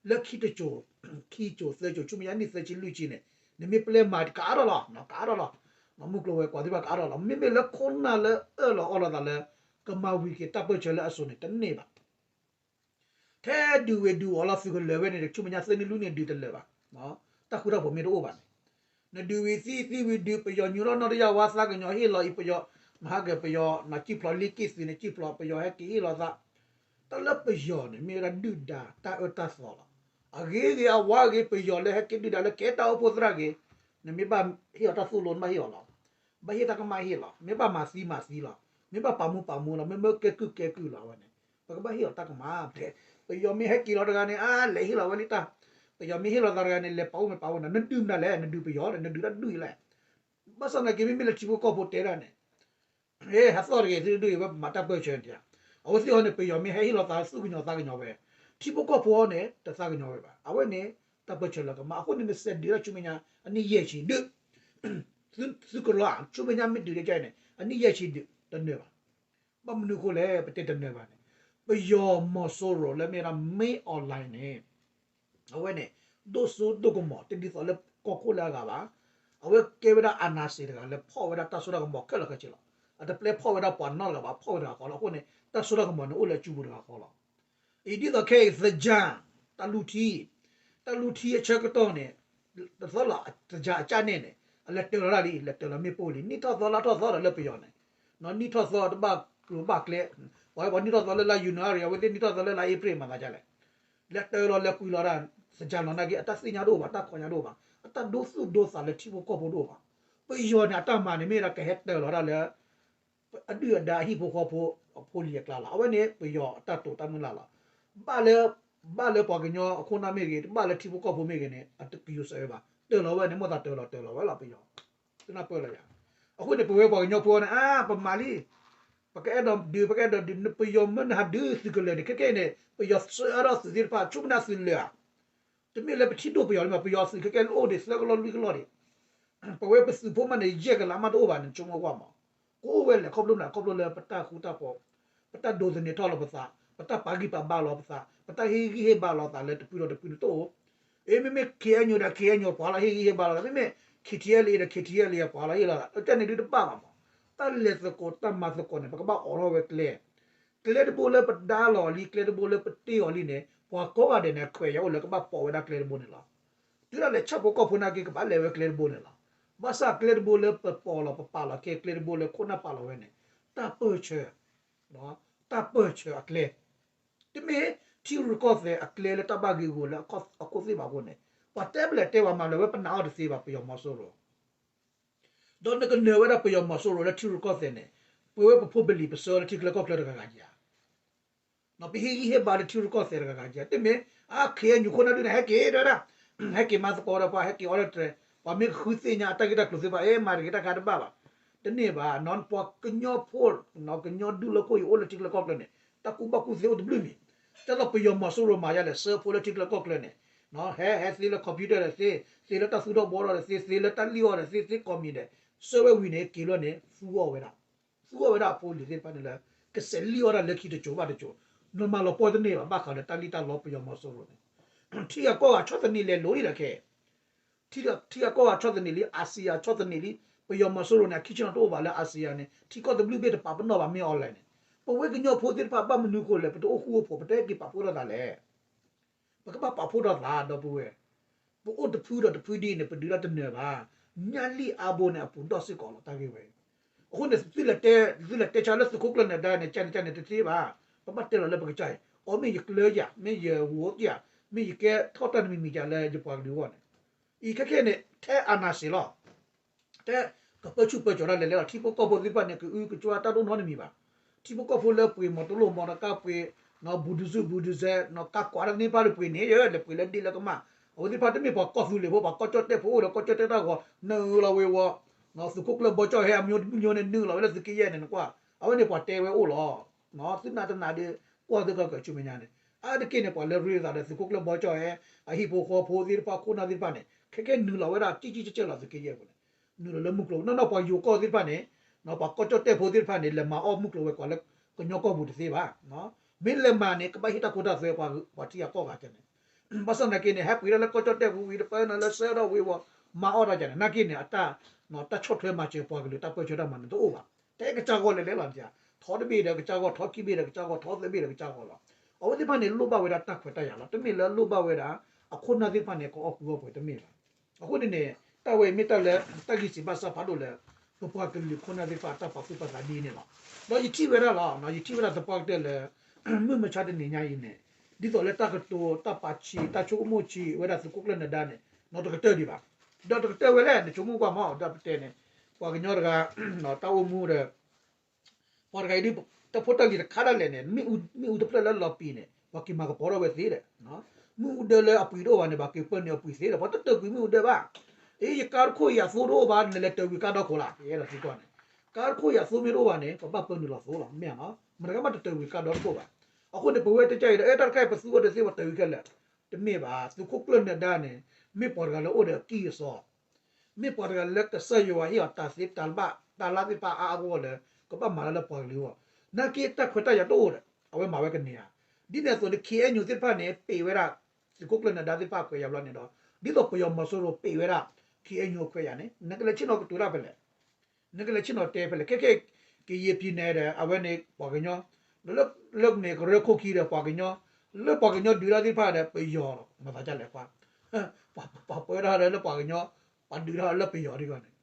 လၢခံတစိၤ ခံစိၤသၢစိၤ ဆူမဲာ်ညါနံၣ်သၢဆံလွံၢ်ဆံန့ၣ် နမ့ၢ်ပျဲမၤကအါထီၣ်လီၤ ကအါထီၣ်လီၤ. မုၢ်ကျိၤဝဲၤကွာ်သ့ၣ်တဖၣ်ကအါထီၣ်လီၤ. မ့မ့ၢ်လၢခိၣ်နၢ်လၢအၢၣ်လီၤအီလီၤသးလၢ ကမၤဝံၤက့ၤတၢ်ပၢၢ်ဆၢလၢအစိၤန့ၣ် တန့ၢ်ဘၣ်. ထဲဒုးဝံၤဒုးအီၤလီၤ သုးကလၢၤဝဲန့ၣ် ဆူမဲာ်ညါသၢနံၣ်လွံၢ်နံၣ်ဒုးတလၢၤဘၣ်. တၢ်ဃူတၢ်ဖိးမ့ၢ်တအိၣ်ဘၣ်န့ၣ် နဒုးဝံၤသံ သံဝံၤဒုး ပယီၤညူထီၣ်နီၢ်တယၢ်ဝါ သးကညီၤဟ့ၣ်လီၤအံၤ ပယီၤ မဟါက ပယီၤ နစံၣ်ဖျိးလံက့ၢ်သုး နစံၣ်ဖျိး ပယီၤဟဲက့ၤဟ့ၣ်လီၤသး. တၢ်လၢပယီၤန့ၣ် မ့ၢ်ဝဲဒၣ်ဒုၣ်ဒါတၢ်အၢတၢ်သီလီၤ. အဂ့ၤဂ့ၤအဝါဂ့ၤ ပယီၤလၢဟဲက့ၤဒုၣ်ဒါလၢကဲတၢ်အိၣ်ဖှိၣ်သရၣ်ဂ့ၤ နမ့ၢ်ဘၣ်ဟ့ၣ်အီၤတၢ်သိၣ်လိ နဘၣ်ဟ့ၣ်အီၤလီၤ. ဘၣ်ဟ့ၣ်တၢ်ကမၣ်ဟ့ၣ်လီၤ. မ့ၢ်ဘၣ်မၤသံမၤသံလီၤ. မ့ၢ်ဘၣ်ပာ်မူပာ်မူလီၤ. မ့ၢ်မ့ၢ်ကဲကုၢ်ကဲကုၢ်လီၤ. အဝဲန့ၣ် ပကဘၣ်ဟ့ၣ်အီၤတၢ်ကမၣ်ဖဲ ပယီၤမ့ၢ်ဟဲက့ၤလီၤတဂၤန့ၣ် အါ လဲၤဟ့ၣ်လီၤဝဲလံတၢ်, ပယီၤမ့ၢ်ဟ့ၣ်လီၤသးတဂၤန့ၣ် လဲၤပာ်အိၣ်မ့ၢ်ပာ်အိၣ်နၤ နဒုးမနုၤလဲၣ် နဒုးမတၤဒုးလဲၣ်. ဘၣ်ဆၣ်သနာ်က့ မ့မ့ၢ်လၢထံဖိကီၢ်ဖိတဲဒၣ်န့ၣ် ဟဲဟးသီၣ်တဂ့ၤ သုဒုးအံၤဝဲမၤတၢ်ပၢၢ်ဆၢန့ၣ်ဧါ. အဝဲသ့ၣ်အီၤန့ၣ် ပယီၤမ့ၢ်ဟဲဟ့ၣ်လီၤသးသူၣ်ကညီၤသးကညီၤဝဲ, ထံဖိကီၢ်ဖိအီၤန့ၣ် တသးကညီၤဝဲဘၣ်. အဝဲန့ၣ် တၢ်ပၢၢ်ဆၢလၢကမၣ် အဃိန့ၣ် နစဲးဒုးဒၣ်ဆူမဲာ်ညါ အနံၣ်ယဲၢ်ဆံဒုး သုကလီၤ ဆူမဲာ်ညါမ့ၢ်ဒုးဒ်ကဲန့ၣ် အနံၣ်ယဲၢ်ဆံဒုး တနၢၤဘၣ်. ဘၣ်မနုၤအဃိလဲၣ် ပတဲတနၢၤဘၣ်န့ၣ် ပယီၤမီၤစိရိၤလၢမ့ၢ်ဒၣ် မင်းအောင်လှိုင် န့ၣ် အဝဲန့ၣ် ဒိၣ်စိဒိၣ်ကမီၤ တဒ်သိးလၢကီၢ်ခိၣ်လၢအဂၤဘၣ်. အဝဲကဲဝဲဒၣ်အာဏာရှင်တဂၤလၢဖီၣ်ဝဲဒၣ်တၢ်စိတၢ်ကမီၤခဲလၢာ်ခဲဆ့လီၤ. အတပျဲဖီၣ်ဝဲဒၣ်ပှၤနီတဂၤဘၣ် ဖီၣ်ဝဲတဂၤဃီလီၤ. အဃိန့ၣ် တၢ်စိတၢ်ကမီၤန့ၣ်အိၣ်လၢအစုပူၤတဂၤဃီလီၤ. အံၤဒ်သိးခဲအံၤ သင်္ကြန် တၢ်လူၢ်ထံ တၢ်လူၢ်ထံအဆၢကတီၢ်န့ၣ် တသီလီၤ သင်္ကြန် အကၠၢ်န့ၣ်န့ၣ် အလဲၤတၢၤလီၤဒၣ်လံ လဲၤတၢၤလီၤမ့ၣ်ပိၢ်လံ နံၣ်ထီၣ်သီလါထီၣ်သီဒီးလၢပယီၤန့ၣ် နံၣ်ထီၣ်သီတဘၣ်ကျိၤဘၣ်ကျဲ ပှၤဟဲပှၤနံၣ်ထီၣ်သီလၢလါ January အဝဲသ့ၣ်နံၣ်ထီၣ်သီလၢလါ April မၤသးဒ်လဲၣ် လဲၤတၢၤလီၤလဲၤကွံာ်လီၤဒၣ် သင်္ကြန် လီၤနာ်က့ အတၢ်သ့ၣ်ညါတအိၣ်ဘၣ် တၢ်ခီညါတအိၣ်ဘၣ် အတၢ်ဒိသူၣ်ဒိသးလၢထံဖိကီၢ်ဖိတအိၣ်ဘၣ်. ပယီၤန့ၣ် အတၢ်မၤန့ၣ်မ့ၢ်ဒၣ်ကဟဲတၢၤလီၤဒၣ်လၢ အဒုၣ်အဒါအဟံၣ်ဖိဃီဖိ အဖိလံၤအကျါလီၤ. အဝဲန့ၣ် ပယီၤအတၢ်တိာ်တၢ်မုၢ်လၢ်လီၤ. ဘၣ်လၢ ဘၣ်လၢပှၤကညီအခိၣ်နၢ်မ့ၢ်ဂ့ၤ ဘၣ်လၢထံဖိကီၢ်ဖိမ့ၢ်ဂ့ၤန့ၣ် အတကယူၤစဲးဝဲဘၣ်. တၢၤလီၤဝဲန့ၣ် မိၣ်သးတၢၤလီၤတၢၤလီၤဝဲလီၤ ပယီၤ သနၢ်ပၢၢ်လီၤယၤ. အဃိန့ၣ် ပဝဲပှၤကညီဖိန့ၣ် အါ ပမၤလံ ပကအဲၣ်ဒိးဒုး ပကအဲၣ်ဒိးဒုး ပယီၤမ့ၢ်နဟးဒုးသုးကလၢၤန့ၣ် ခဲကဲအံၤန့ၣ် ပယီၤစၢအါထီၣ်သုးသ့ၣ်တဖၣ် ဆိကမိၣ်သုးလၢာ်ဧါ. တမ့ၢ်လၢပထံၣ်ဒိၣ်ပယီၤလၢမး ပယီၤသုးခဲကဲအိၣ်ဒံးသၢကလီၢ်လွံၢ်ကလီၢ်ဒံး ပဝဲပသုးဖိမးန့ၣ် ယဲၢ်ကလးမးတအိၣ်ဘၣ်န့ၣ် ဆိကမိၣ်ကွၢ်မး ကအိၣ်ဝဲလဲၣ် ခီဖျိမနုၤ ခီဖျိလၢပတၢ်ဃူတၢ်ဖိး, ပတၢ်ဒိးသန့ၤထီၣ်လီၤပသး, ပတၢ်ပာ်ဂံၢ်ပာ်ဘါလီၤပသး, ပတၢ်ဟ့ၣ်ဂံၢ်ဟ့ၣ်ဘါလီၤသးလၢတဖုဒီးတဖုန့ၣ်တအိၣ်. အ့ မ့မ့ၢ် K N U ဒီး K N U ပှၤလီၤဟ့ၣ်ဂံၢ်ဟ့ၣ်ဘါလီၤသး, မ့မ့ၢ် K T L A ဒီး K T L A ပှၤလီၤဟ့ၣ်လီၤသး, တၢ်န့ၣ်ဒုတဘၣ်ဘၣ်မး. တၢ်လဲၤသကိးတၢ်မၤသကိးန့ၣ် ပကဘၣ်အိးထီၣ်ဝဲကျဲ ကျဲတဘိလၢပဒါလီၤလံ ကျဲတဘိလၢပတ့အီၤလံန့ၣ် ပှၤကိးဂၤဒဲးန့ၣ် ခွဲးယာ်အိၣ်လၢကဘၣ်ပိာ်ဝဲဒၣ်ကျဲတဘိန့ၣ်လီၤ. တုၤဒၣ်လဲာ်ဆၣ်ဖိကီၢ်ဖိနာ်က့ ကဘၣ်လဲၤဝဲကျဲတဘိန့ၣ်လီၤ. ဘၣ်ဆၣ်ကျဲတဘိလၢပပိာ်လီၤ ပပာ်လီၤက့ကျဲတဘိလၢခိၣ်နၢ်ပာ်လီၤဝဲန့ၣ် တၢ်ပၢၢ်ဆၢ, တၢ်ပၢၢ်ဆၢအကျဲ တမ့ၢ်ထံရူၢ်ကီၢ်သဲးအကျဲလၢတၢ်ဘၣ်ဂ့ၤဂီၤလၢအခိၣ်သ့ၣ်ဘၣ်အဃိန့ၣ် ပှၤတဲပလဲၤတဲဝဲမၤလၢၤဝဲ ပနာ်အီၤတသ့ဘၣ် ပယီၤမီၤစိရိၤ ဒီးနကနၢၤဝဲဒၣ်ပယီၤမီၤစိရိၤလၢထံရူၢ်ကီၢ်သဲးန့ၣ် ပဝဲပဖိပလံၤပဆှၢလၢထံချၢကီၢ်ချၢတဂၤဂၤဧါ. ပဟ့ၣ်ဂံၢ်ဟ့ၣ်ဘါလၢထံရူၢ်ကီၢ်သဲးတဂၤဂၤဧါ. တမ့ၢ် အါ K N U ခိၣ်နၢ်ဒုန့ၣ် ဟဲက့ၤတဲဝဲဒၣ်, ဟဲက့ၤမၤသကိးဒီးပှၤ ဟဲက့ၤအီၣ်လၢတြဲၤ, ပှၤမ့ၢ်ကဃုသ့ၣ်ညါအတၢ်ဂ့ၢ်တၢ်ကျိၤသ့ၣ်တဖၣ် အဲ မၤတဂ့ၤတၢ်ခါတဘၣ်ဘၣ်. တန့ၢ်ဘၣ်နီၤ ပှၤကညီဖိ, ကညီဒူၣ်လၢခိၣ်အံၤအိၣ်လၢထံချၢကီၢ်ချၢန့ၣ် တၢ်ကူၣ်ဘၣ်ကူၣ်သ့အိၣ်တဘျုးမံၤ. ဒ်သိးပယီၤမီၤစိရိၤမၤယါလဲၣ် ဆှၢဖိလၢထံချၢကီၢ်ချၢန့ၣ် ဟဲ ဟဲသ့လၢ computer ဒီးသ့, သ့လၢတၢ်သူၣ်ထီၣ်ဘှီထီၣ်ဒီးသ့, သ့လၢတၢ်လံၣ်အီၣ်ဒီးသ့, သ့ကိးမံၤဒီး ဆှၢဝဲဝံၤန့ၣ် က့ၤလီၤန့ၣ် သူအီၣ်ဝဲဒၣ်, သူအီၣ်ဝဲဒၣ်အဖိအလံၤသ့ၣ်တဖၣ်န့ၣ်လၢ ကစဲးလံၣ်အီၣ်ဒၣ်လၢခံတစိၤဘၣ်တစိၤ, နမၤလီၤပှီၢ်တန့ၢ်ဘၣ် ဘၣ်ဃးလၢတၢ်လံၣ်တၢ်လီပယီၤမီၤစိရိၤန့ၣ် ထံဂၤကီၢ်ဂၤဆီၣ်သနံးလဲၤလိၤလံလၢခဲ ထံဂၤကီၢ်ဂၤဆီၣ်သနံးလံ, အၤစံယၤဆီၣ်သနံးလံ, ပယီၤမီၤစိရိၤန့ၣ် အခံဆ့ၣ်နီၤတအိၣ်ဘၣ်လၢ အၤစံယၤ န့ၣ် ထံကီၢ်တဘျုးဘ့ၣ်တပာ်ပနီၣ်ဘၣ်မ့ၢ်အီၤလဲၣ်န့ၣ်, ပဝဲကညီဖိသ့ၣ်တဖၣ်ဘၣ်မနုၤအဃိလဲၣ် ပတအိၣ်ဃူအိၣ်ဖိး ပတဟဲက့ၤပာ်ဖှိၣ်ထီၣ်သးလဲၣ်. ပကဘၣ်ပာ်ဖှိၣ်ထီၣ်သးဒီပုၢ်ဝဲၢ်, ပအိၣ်တဖုဒီးတဖုဒ်အံၤန့ၣ် ပဒုးတၢ်တနၢၤဘၣ်, ညၣ်လံၣ်အါဘိန့ၣ် အပူၤဒီၣ်စ့ၢ်ကီးလီၤတၢ်ဂ့ၢ်ဝဲ အဃိန့ၣ် သုလဲၤတဲဆါလၢသုးခိၣ်ကျၢၢ်နၢၤဒါန့ၣ် ကန့ၣ်ကန့ၣ်တသ့ဘၣ်, ပဘၣ်တဲလီၤလၢပကစၢ်အံၤ အီ မ့ၢ်ယကျၢၤယၤ မ့ၢ်ယဂိၤယၤ မ့ၢ်ယကဲထီၣ်တၢ်တမံၤမံၤယၤလၢယပှၤကလုာ်အဂီၢ်န့ၣ်, အံၤခဲခဲန့ၣ် ထဲအနၤစ့လီၤ ထဲကပၢဆူၣ်ပၢကၠီၤတၢ်လဲၤလဲၤလီၤ ထံဖိကီၢ်ဖိသ့ၣ်တဖၣ်န့ၣ် ကအုကစွါတၢ်ဒိၣ်နီတမံၤဘၣ်, ထံဖိကီၢ်ဖိလၢပှ့ၤမီၤတလိၣ်မီၤတကါပှ့ၤ, ဘူးဒုးစုဘူးဒုးစဲး, ကါကွၢ်တၢ်သန့ၢ်ပၢ်လၢပှ့ၤန့ၣ် ယလဲၤပှ့ၤလၢဒ့လၢကမၣ်, အဝဲသ့ၣ်တဖၣ်တမ့ၢ်ပှၤကီၢ်သူလ့ၤဖိ ပှၤကီၢ်ကၠီၣ်တဲၣ်ဖိအိၣ်ဒီးကီၢ်ကၠီၣ်တဲၣ်တၢ်ဂီၤ နုာ်လီၤဝ့ၤဝီၤ, သုးခိၣ်ကျၢၢ်ဘီကၠီၣ်ဟဲအမျိုးတမျိုးန့ၣ် နုာ်လီၤဝဲလၢသုးက့ယဲၢ်န့ၣ် နကွၢ်, အဝဲန့ၣ်ပှၤတဲဝဲအိၣ်လီၤ, သုနာ်တနာ်ဒီး ကွၢ်သုကီၢ်ကၢၢ်ဆူမဲာ်ညါန့ၣ်, အါတက့ၢ်န့ၣ် ပှၤလၢရ့လိာ်သးဒီးသုးခိၣ်ကျၢၢ်ဘီကၠီၣ်ဟဲ အဟံၣ်ဖိဃီဖိသ့ၣ်တဖၣ် ခိၣ်နၢ်သ့ၣ်တဖၣ်န့ၣ် ခဲကဲနုာ်လီၤဝဲဒၣ်ကၠံၣ်ကၠံၣ်ကၠဲၣ်ကၠဲၣ်လီၤသုးက့ယဲၢ်ပူၤန့ၣ်, နုာ်လီၤလၢမုၢ်ကျိၤ နီၢ်နီၢ်ပှၤယိၤကီၢ်သ့ၣ်တဖၣ်န့ၣ်, ပှၤကီၢ်ကၠီၣ်တဲၣ်ဖိသ့ၣ်တဖၣ်န့ၣ် လဲၤမၤအီၣ်မုၢ်ကျိၤဝဲၤကွာ်လၢကညီကီၢ်ပူၤတသ့ဘၣ်, မ့ၢ်လဲၤမၤန့ၣ် ကဘၣ်ဟ့ၣ်တၢ်ခိတၢ်သွဲပှၤထံဂၤကီၢ်ဂၤကဲန့ၣ်, ဘၣ်ဆၣ်သနာ်က့န့ၣ် ဟဲပှ့ၤဒၣ်လၢကီၢ်ကၠီၣ်တဲၣ်ပူၤဝံၤ တပၢနၤလၢဆှၢထီၣ်ဝ့ၤဝီၤ မၤအီၣ်တၢ်ကန့ၣ် နာ်က့န့ၣ် အတၢ် တၢ်ဆီၣ်ထွဲမၤစၢၤပှၤကလုာ်တၢ်ပၢဆှၢတၢ်မၤန့ၣ်တအိၣ်ဘၣ်, ထဲကစၢ်ဂီၢ်လဲၤလဲၤလီၤ, ထီတဘ့ၣ်ဒီးကစၢ်ဂီၢ် ထီခံဘ့ၣ်ဒီးကစၢ်ဂီၢ် ထီသၢဘ့ၣ်ဒီးကစၢ်ဂီၢ်လီၤ, အဝဲသ့ၣ်တဖၣ်န့ၣ် လိၣ်ဘၣ်ဝဲဒၣ်တၢ်ခွဲးတၢ်ယာ်လီၤ, တမ့ၢ်လၢလိၣ်ဘၣ်ဝဲဒၣ် အခိၣ်နၢ်သ့ၣ်တဖၣ်န့ၣ် ကအီၣ်ကူအီၣ်ပှဲၤတမ့ၢ်ဘၣ်, အဃိန့ၣ်န့ၣ် တၢ်ဝဲအံၤမ့ၢ်တၢ်လၢ တၢ်ဂံၢ်စံးဘၣ်စၢ်ဖးဒိၣ်လၢ ပပှၤကလုာ်ခိၣ်နၢ်သ့ၣ်တဖၣ်တၢ်ပာ်သူၣ်ပာ်သးဒ်န့ၣ်လီၤ, ဒီးယထံၣ်ဝဲဒၣ်လီၤ, ယထံၣ်ဝဲဒၣ်သပှၢ်ကတၢၢ်လၢ မုၢ်မဆါတနံၤညါအံၤန့ၣ် ဒ်သိးလၢတၢ်ကတိၤ တၢ်ပာ်ဆံး တၢ်ဆိကမိၣ်ဆံးဝဲဒၣ်သုးခိၣ်ကျၢၢ်နၢၤဒါန့ၣ် နီတကတၢၢ်ဒံးဘၣ်, ဒီးတကတၢၢ်ဝဲလဲၣ် နဆိကမိၣ်ကွၢ်မး ဒီးပတဲန့ၣ် ပှၤကညီတဂၤ တၢ်အိၣ်မူဒီး ပှၤတဂၤအံၤဒ် တၢ်ဖိတၢ်လံၤတခါဒၣ်လဲာ်န့ၣ် မ့ၣ်အူတဖျၢၣ်လၢလီၤပံာ်န့ၣ် ပှၤက့ၤမၤကပီၤထီၣ်ဝဲသ့ဒီး မ့ၣ်အူဒၢလၢအပှံၤတအိၣ်ဘၣ်န့ၣ် ဘၣ်က့ၤပၢနုာ်အပှံၤသ့ဒီး ပှၤတတၢၢ်ကွံာ်မ့ၣ်အူဒၢဘၣ်, အ့ ယကါတခိၣ်အံၤအသိတအိၣ်ဘၣ် နလဲၤတၢၢ်ကွံာ်ကါဒီခိၣ်လၢ ယအဲၣ်ဒိးသံကွၢ်န့ၣ်, ကါတခိၣ်အံၤအသိမ့ၢ်တအိၣ်ဘၣ်န့ၣ် ပဘၣ်ပၢနုာ်လီၤသိလီၤ မ့ၢ်ဧါနီၤ, မတၤတဂၤမးတတၢၢ်ကွံာ်ကါဒီတခိၣ်ဘၣ်, အဃိန့ၣ် ပဝဲတကဲအံၤဒီး အဲ တၢ်တခါအံၤပသူအီၤတသ့ ပှၤတၢၢ်ကွံာ်ခဲလၢာ်, တမ့ၢ်ဘၣ် သုးခိၣ်ကျၢၢ်နၢၤဒါန့ၣ် မ့ၢ်ပှၤတဂၤလၢအိၣ်ဒီးအကံၢ်အစီ မ့ၢ်ပှၤတဂၤလၢကစၢ်ယွၤဟ့ၣ်အီၤတၢ်သ့တၢ်ဘၣ်တၢ်လၢသ့ၣ်တဖၣ်အါအါဂီၢ်ဂီၢ်လၢ ကဘၣ်မၤတၢ်လၢပှၤကလုာ်အဂီၢ်, နာ်က့တၢ်ခွဲးတၢ်ယာ်တအိၣ်ဒီး အဝဲမၤဝဲကန့ၢ်ဧါ, ဒ်န့ၣ်အသိးန့ၣ် ခ့ၣ်အဲၣ်ယူၣ်သ့ၣ်တဖၣ်န့ၣ် ပ့ၤဝဲဒၣ် သုးခိၣ်ကျၢၢ်နၢၤဒါသ့ၣ်တဖၣ်ခွဲးယာ်ဘျီန့ၣ်ဒီး ဒ်သိးပယီၤမီၤစိရိၤပ့ၤဝဲဒၣ် ခ့ၣ်အဲၣ်ယူၣ်ခွဲးယာ်န့ၣ် နကလဲၤဆ့ၣ်နီၤကတိၤတၢ်ဖဲလဲၣ် နကလဲၤဆ့ၣ်နီၤတဲဖဲလဲၣ် ခဲခဲ ကယဲၢ်ပံၤနဲၣ်ဒီး အဝဲန့ၣ်ပှၤကညီ, လၢ လၢန့ၣ်ကရၢခိၣ်ခံဒီးပှၤကညီ, လၢပှၤကညီဒုးတၢ်သ့ၣ်တဖၣ်ဒီးပယီၤလီၤ မၤသးဒ်လဲၣ်ကွၢ်, ပှၤပှၤပၢတၢ်လၢပှၤကညီ, ပှၤဒုးတၢ်လၢပယီၤဒ်ဂီၢ်န့ၣ်,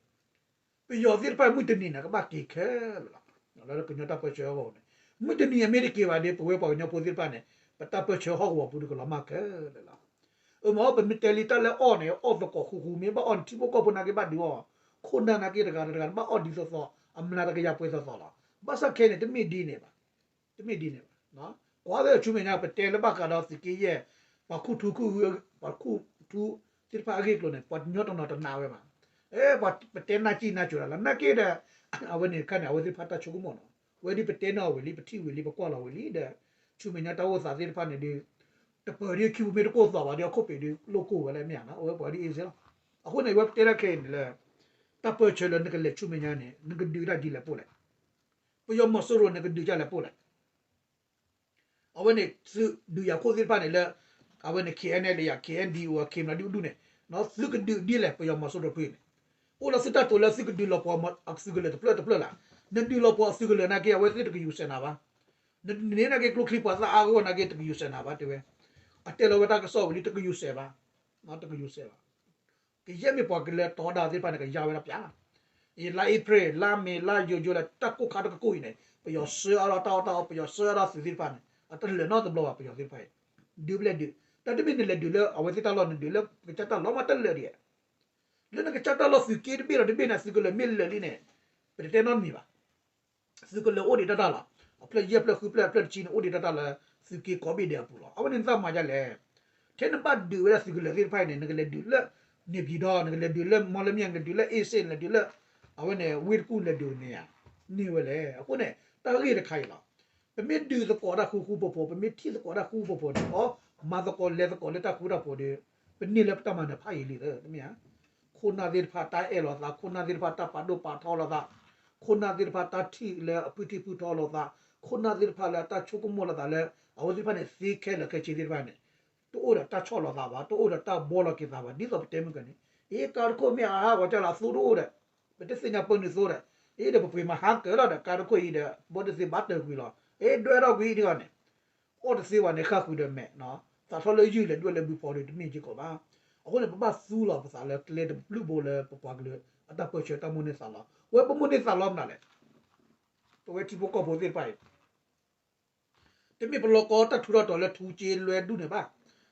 ပယီၤသ့ၣ်တဖၣ်မုၢ်တနံၤန့ၣ် ကဘၣ်က့ၤခဲလၢာ်လီၤ, လၢကညီတၢ်ပၢဆှၢအဂီၢ်န့ၣ်, မုၢ်တနံၤအမ့ၢ်တက့ၤဘၣ်ဒီး ပဝဲပှၤကညီဖိသ့ၣ်တဖၣ်န့ၣ် ပတၢ်ပၢဆှၢဟီၣ်ကဝီၤပူၤဒီးကလီၤမၢ်ခဲလၢာ်လီၤ အမ့ၢ်ပမ့ၢ်တဲလံတၢ်လၢအီၣ်န့ၣ် အီၣ်သကိးဃူဃူ မ့ၢ်ဘၣ်အီၣ်န့ၣ် ထံဖိကီၢ်ဖိနာ်က့ဘၣ်ဒုးအီၣ်, ခိၣ်နၢ်နာ်က့တဂၤတဂၤဘၣ်အီၣ်ဒ်သိးသိး အမျးတကယၤပှဲၤသိးသိးလီၤ, ဘၣ်ဆၣ်ခဲအံၤန့ၣ် တမ့ၢ်ဒ်န့ၣ်ဘၣ်, တမ့ၢ်ဒ်န့ၣ်ဘၣ်, ကွၢ်လၢဆူမဲာ်ညါ ပတဲလၢဘၣ်ဃးဒီးသုးက့ယဲၢ်, ပှၤခူၣ်ထူခူၣ်, ပှၤခူၣ်ထူသ့ၣ်တဖၣ်အဂ့ၢ်အကျိၤန့ၣ် ပှၤကညီတနီၤတနာ်ဝဲဘၣ်, အဲ ပတဲနၢ်ကံၢ်နၢ်ကိၤလီၤ နာ်က့ဒီး အဝဲန့ၣ်ခါန့ၣ် အဝဲသ့ၣ်တဖၣ်တၢ်ဆိကမိၣ်နီၤ, ဝဲဒ်ပတဲနီၣ်ဝံၤလံ ပထံၣ်ဝံၤလံ ပကွၢ်လီၤဝံၤလံဒီး ဆူမဲာ်ညါတၢ်အိၣ်သးသ့ၣ်တဖၣ်န့ၣ်ဒီး တပၢၤဒ်ခံပူၤမ့ၢ်တကိၢ်သီးဘၣ်ဒီး အခိၣ်ပ့ၤဒုးလိၣ်ကိၢ်ဝဲလၢမ့ၢ်ဧါနီၤ, အဝဲပှၤဒ်အ့စ့လီၤ, အဃိန့ၣ် အဝဲပတဲလၢခဲအံၤန့ၣ်လၢ တၢ်ပၢဆှၢလၢနကလဲၤဆူမဲာ်ညါန့ၣ် နကဒုးတၢ်ဒ်လဲၣ်ပိၣ်လဲၣ် ပယီၤမီၤစိရိၤန့ၣ်ကဒုးဒ်လဲၣ်ပိၢ်လဲၣ်. အဝဲန့ၣ်သုးဒုးယၤခိၣ်သ့ၣ်တဖၣ်န့ၣ်လၢ အဝဲန့ၣ် KNLA ယၤ KNDO အ K မနုၤဒုဒုန့ၣ် သုကဒုးဒ်လဲၣ် ပယီၤမီၤစိရိၤဖုန့ၣ် အိၣ်လီၤသုတၢ်တိာ်လၢသုကဒုးလီၤပှီၢ်အသုးကလၢၤတဖျၢၣ်တဖျၢၣ်လၢ်. နဒုးလီၤပှီၢ်အသုးကလၢၤနာ်က့ အဝဲသ့ၣ်တကယူၤစဲးနၤဘၣ်. နန့ၢ်နာ်က့ကျိချံပှၤသၣ်အါဂီၢ်နာ်က့ တကယူၤစဲးနၤဘၣ် တဲဝဲ. အတဲလီၤဝဲတၢ်ကစီၣ်ဝံၤလံ တကယူၤစဲးဘၣ်, တကယူၤစဲးဘၣ်. ကယဲၢ်မ့ၢ်ပှၤကလၢတီဒါသ့ၣ်တဖၣ်န့ၣ် ကယါဝဲဒၣ်ပျၢ်လီၤ. လါအ့ဖြ့ၣ် လါမ့ၤ လါယူၤ ယူၤလံ တၢ်ကိၢ်ခါတကကိၢ်အံၤန့ၣ် ပယီၤဆှၢအါထီၣ်တၢ်အီၣ်တၢ်အီ ပယီၤဆှၢအါထီၣ်သုးသ့ၣ်တဖၣ်န့ၣ် အတလၢာ်နီတဘျီဘၣ် ပယီၤသ့ၣ်တဖၣ်အံၤ. ဒုးပလဲၣ်ဒုး တၢ်တမ့ၢ်နလဲၤဒုးလၢအဝဲသ့ၣ်တၢ်လီၢ် နဒုးလၢကစၢ်တၢ်လီၢ်မးတလၢာ်ဒံးဧါ. လၢနကစၢ်တၢ်လီၢ်သုးက့တဘ့ၣ်ဒီးတဘ့ၣ်န့ၣ် သုးကလၢၤမ့ၢ်လၢာ်လံန့ၣ် ပတတဲနီတမံၤဘၣ်. သုးကလၢၤအိၣ်ဒံးတၢ်တၢ်လီၤ. အဖျၢၣ်ယဲၢ်ဖျၢၣ်ဃုဖျၢၣ်အဖျၢၣ်တဆံန့ၣ် အိၣ်ဒံးတၢ်တၢ်လၢသုးက့ကိးဘ့ၣ်ဒဲးအပူၤလီၤ. အဝဲန့ၣ်နသးမၤဒ်လဲၣ်. ထဲနဘၣ်ဒုးဝဲဒၣ်သုးကလၢၤသ့ၣ်တဖၣ်အံၤန့ၣ် နကလဲၤဒုးလၢ န့ၣ်ပၠံၤဒီး နကလဲၤဒုးလၢမီလမၠဲၣ် နလဲၤဒုးလၢအ့စ့ၣ် နလဲၤဒုးလၢ အဝဲန့ၣ် ဝ့ၢ်တကူၣ် နလဲၤဒုးန့ၣ်ဧါ. န့ၢ်ဝဲလဲၣ်. အဃိန့ၣ် တၢ်ဂ့ၢ်တခါအံၤလီၤ. ပမ့ၢ်ဒုးသကိးတၢ်ဃူဃူဖိးဖိး ပမ့ၢ်ထံၣ်သကိးတၢ်ဃူဃူဖိးဖိးန့ၣ် အီ မၤသကိးလဲၤသကိးလၢတၢ်ဃူတၢ်ဖိးဒီး ပန့ၢ်လၢပတၢ်မၤနၢၤဖးယံာ်လံသၢ တမ့ၢ်ဧါ. ခိၣ်နၢ်သ့ၣ်တဖၣ်တၢ်အဲၣ်လိာ်သး, ခိၣ်နၢ်သ့ၣ်တဖၣ်တၢ်ပာ်ဒိၣ်ပာ်ထီလိာ်သး, ခိၣ်နၢ်သ့ၣ်တဖၣ်တၢ်ထံၣ်လၢအဖုထံၣ်ဖုထီလိာ်သး, ခိၣ်နၢ်သ့ၣ်တဖၣ်လၢအတၢ်ဆိကမိၣ်လိာ်သးလၢ အဝဲသ့ၣ်တဖၣ်န့ၣ် သ့ခဲလၢာ်ခဲဆ့သ့ၣ်တဖၣ်န့ၣ် တအိၣ်ဒီးတၢ်ဆီၣ်လီၤသးဘၣ်, တအိၣ်ဒီးတၢ်ဘှီလီၤက့ၤသးဘၣ်, ဒ်သိးပတဲမုၢ်ကၢန့ၣ် အ့ ကါတခိၣ်မ့ၢ်အဟးဂီၤကၢ်လၢအသိတအိၣ်ဒီး ပတသ့ၣ်ညါပၢနုာ်သိဒီး အ့ဒီးပပှ့ၤမၤဟးကၢၤလီၤဒီး ကါတခိၣ်အံၤဒီး ဘီတသ့ဘၣ်တၢၢ်ကွံာ်လီၤ. အ့ ဒွဲၣ်ထီၣ်ကွံာ်အံၤတဂၤန့ၣ် အီၣ်တသ့ဘၣ်န့ၣ် ဃၣ်ဃုာ်ဒီးမဲာ်, သးထီၣ်လၢယုၢ်လဲၤဒွဲၣ်လၢဘုဖီဒီးတမ့ၢ်က့ၤကီးဘၣ်. အဃိန့ၣ် ပဘၣ်သူလီၤပသးလၢကျဲတဘျုးဘိလၢပပှၤကလုာ်အတၢ်ပၢၢ်ဆၢတၢ်မိၣ်န့ၢ်သးလီၤ. ဝဲပမိၣ်န့ၢ်သးလီမနုၤလဲၣ်. ပဝဲထံဖိကီၢ်ဖိသ့ၣ်တဖၣ်အံၤ တမ့ၢ်ပလီၢ်ကီတၢ်ထူးတၢ်တီၤလၢထူကၠ့လွဲဒူၣ်န့ၣ်ဘၣ်.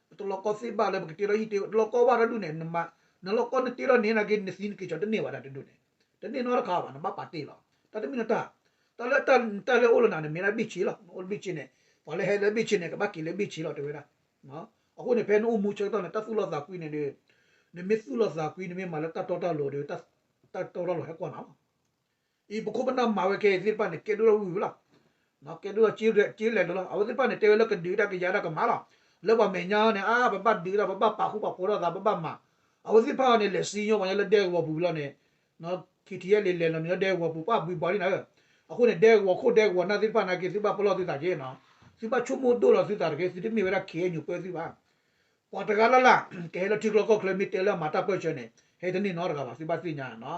ပတလီၢ်ကီသ့ဘၣ်လၢပကတ့ထီၣ်ဟံၣ်တ့, လီၢ်ကီဘၣ်တၢ်ဒူၣ်န့ၣ်, နလီၢ်ကီနတ့ထီၣ်န့ၣ်နာ်က့ နသံနက့ၤကီၤတန့ၢ်ဘၣ်တၢ်တဒူၣ်န့ၣ်, တန့ၢ်နီတခါဘၣ်, နဘၣ်ပာ်တ့ၢ်လီၤ. တၢ်တမ့ၢ်နတၢ်, တၢ်လၢတၢ်လၢအိၣ်လၢနၤန့ၣ် မ့ၢ်ဒၣ်ဘ့ၣ်ဆ့လီၤ. နအိၣ်လၢဘ့ၣ်ဆ့န့ၣ်, ပှၤလၢဟဲလၢဘ့ၣ်ဆ့န့ၣ် ကဘၣ်က့ၤလၢဘ့ၣ်ဆ့လီၤ တဲဝဲဒၣ်. အဃိန့ၣ် ဖဲနအိၣ်မူဆၢကတီၢ်န့ၣ် တၢ်သူၣ်လီၤသးကွံန့ၣ်ဒီး, နမ့ၢ်သူၣ်လီၤသးကွံ နမ့ၢ်မၤလၢတၢ်တီတၢ်လိၤဒီး တၢ်တီတၢ်လိၤဟဲကွၢ်နၤလီၤ. အံၤပခိၣ်ပနၢ်မၤဝဲခဲအံၤသ့ၣ်တဖၣ်န့ၣ် ကဲဒိၣ်ထီၣ်ဝံၤဝံၤလီၤ. ကဲဒိၣ်ထီၣ်ကၠ့လဲၤလီၤလီၤ. အဝဲသ့ၣ်တဖၣ်န့ၣ် တဲဝဲလၢကဒုးတၢ်ကယၤတၢ်ကမၤလီၤ. လၢပှၤမဲာ်ညါန့ၣ် အါ ပဘၣ်ဒုးတၢ် ပဘၣ်ပာ်ဃူပာ်ဖိးထီၣ်သး ပဘၣ်မၤ. အဝဲသ့ၣ်တဖၣ်န့ၣ် လဲၤစံၣ်ညီၣ်ပှၤကညီလၢဒဲကဝီၤပူၤလီၤန့ၣ်, ခံထံၣ်ယဲၢ်လံၤလဲၤလီၤန့ၣ်လၢဒဲကဝီၤပူၤ ပှၤဘှံးဘှီဒ်နၤဧၢ. အဃိန့ၣ် ဒဲကဝီၤခိၣ်ဒဲကဝီၤနၢ်သ့ၣ်တဖၣ်နာ်က့ သုဘၣ်ပလီၢ်သုသးက့နီၤ, သုဘၣ်ဆိကမိၣ်ဒိၣ်လီၤသုသးတက့ၢ်. သုတမ့ၢ်ဝဲဒၣ် ခ့ၣ်အဲၣ်ယူၣ် ပၢသုဘၣ်. ပှၤတဂၤလၢ်လၢ် ကဟဲလၢထံချၢကီၢ်ချၢ မ့ၢ်တဲလၢအမၤတၢ်ပၢၢ်ဆၢန့ၣ် ဟဲတန့ၢ်နီတဂၤဘၣ် သုဘၣ်သ့ၣ်ညါနီၤ.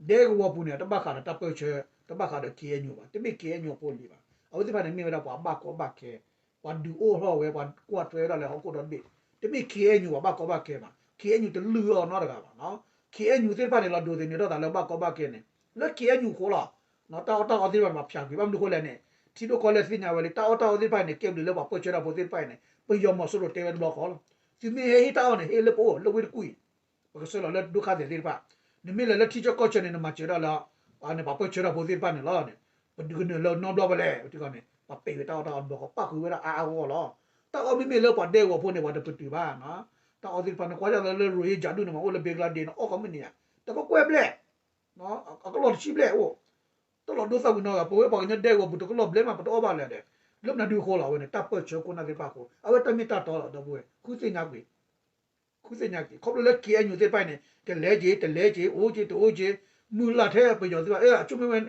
ဒဲကဝီၤပူၤန့ၣ် တဘၣ်ဃးဒီးတၢ်ပၢၢ်ဆၢ, တဘၣ်ဃးဒီး ခ့ၣ်အဲၣ်ယူၣ် ဘၣ်, တမ့ၢ် ခ့ၣ်အဲၣ်ယူၣ် အဖိအလံၤဘၣ်. အဝဲသ့ၣ်တဖၣ်န့ၣ် မ့ၢ်ဝဲဒၣ်ပှၤဘၣ်ကီဘၣ်ခဲ, ပှၤဒုးအိၣ်ထီၣ်ဝဲ ပှၤကွၢ်ထွဲဝဲဒၣ်လၢဟီၣ်ခိၣ်ဒီတဘ့ၣ်, တမ့ၢ် ခ့ၣ်အဲၣ်ယူၣ် ပှၤဘၣ်ကီဘၣ်ခဲဘၣ်. ခ့ၣ်အဲၣ်ယူၣ် တလုၢ်အီၤနီတဂၤဘၣ်နီၤ. ခ့ၣ်အဲၣ်ယူၣ် သ့ၣ်တဖၣ်န့ၣ် လီၤဒိးသန့ၤထီၣ်သးလၢဘၣ်ကီဘၣ်ခဲန့ၣ် လၢ ခ့ၣ်အဲၣ်ယူၣ် အဃိလီၤ. တၢ်အီၣ်တၢ်အီသ့ၣ်တဖၣ်န့ၣ် ပှၤဖျါကွံာ် ဘၣ်မနုၤအဃိလဲၣ်န့ၣ်, ထံဒိၣ်ကီၢ်လဲၢ်သ့ၣ်ညါဝဲလံ တၢ်အီၣ်တၢ်အီသ့ၣ်တဖၣ်န့ၣ် ကဲဘျုးလၢပှၤပၢၢ်ဆၢတၢ်ဖိသ့ၣ်တဖၣ်အံၤန့ၣ် ပယီၤမီၤစိရိၤတဲဝဲတဘျီဃီလီၤ. သုမ့ၢ်ဟဲဟ့ၣ်တၢ်အီၣ်န့ၣ် ဟ့ၣ်လၢပအိၣ် လၢဝ့ၢ်တကူၣ်အံၤ, ပကဆှၢလီၤလၢဒုက္ခသည်သ့ၣ်တဖၣ်. နမ့ၢ်လဲၤလၢထံဆၢကီၢ်ဆၢန့ၣ် နမၤစၢၤဒၣ်လၢ န့ၣ် ပှၤပၢၢ်ဆၢတၢ်ဖိသ့ၣ်တဖၣ်န့ၣ်လီၤန့ၣ်, ပဒုးကနၢၤလၢနီတဘျီဘၣ်လဲၣ် ပထံကီၢ်န့ၣ် ပှၤပဲာ်ဝဲတၢ်အီၣ်တၢ်အီတဘျီဃီ ပၣ်ဃုာ်ဝဲဒၣ်အါအါဂီၢ်ဂီၢ်လီၤ. တၢ်အီၣ်မ့မ့ၢ်လၢပှၤဒဲကဝီၤဖိန့ၣ် ပှၤတပတုာ်ဘၣ်. တၢ်အီၣ်သ့ၣ်တဖၣ်န့ၣ် ကွၢ်ဒ်သိးလၢ ရိဟ့ယၤဒူၣ်န့ၣ် မ့ၢ်အိၣ်လၢဘ့ကလါဒ့းန့ၣ် အီၣ်ကိးမုၢ်နံၤဧါ, တကကွဲၢ်ဘျဲၣ် အကလီၢ်တဆံဘျဲၣ်အိၣ်, တလီၤဒိသၣ်ဝံၤနီတဂၤ. ပဝဲပှၤကညီဒဲကဝီၤပူၤ တကလီၢ်ဘျဲၣ်မး ပတအီၣ်ဘၣ်လၢၤဒီး, လၢမနုၤဒုးအဃိလီၤ. အဝဲန့ၣ် တၢ်ပၢၢ်ဆၢခိၣ်နၢ်သ့ၣ်တဖၣ်အဃိ, အဝဲတၢ်မ့ၢ်တၢ်တီလီၤ ဒီပုၢ်ဝဲၢ်, ဃုသ့ၣ်ညါကွံာ်, ဃုသ့ၣ်ညါကွံာ်. ခီဖျိလၢ ခ့ၣ်အဲၣ်ယူၣ် သ့ၣ်တဖၣ်အံၤန့ၣ် ကလဲၤက့ၤ တလဲၤက့ၤ အိၣ်က့ၤ တအိၣ်က့ၤ, မုၢ်လၢ်ထဲပယီၤသ့ၣ်တဖၣ် အဆိကမိၣ်ဝဲ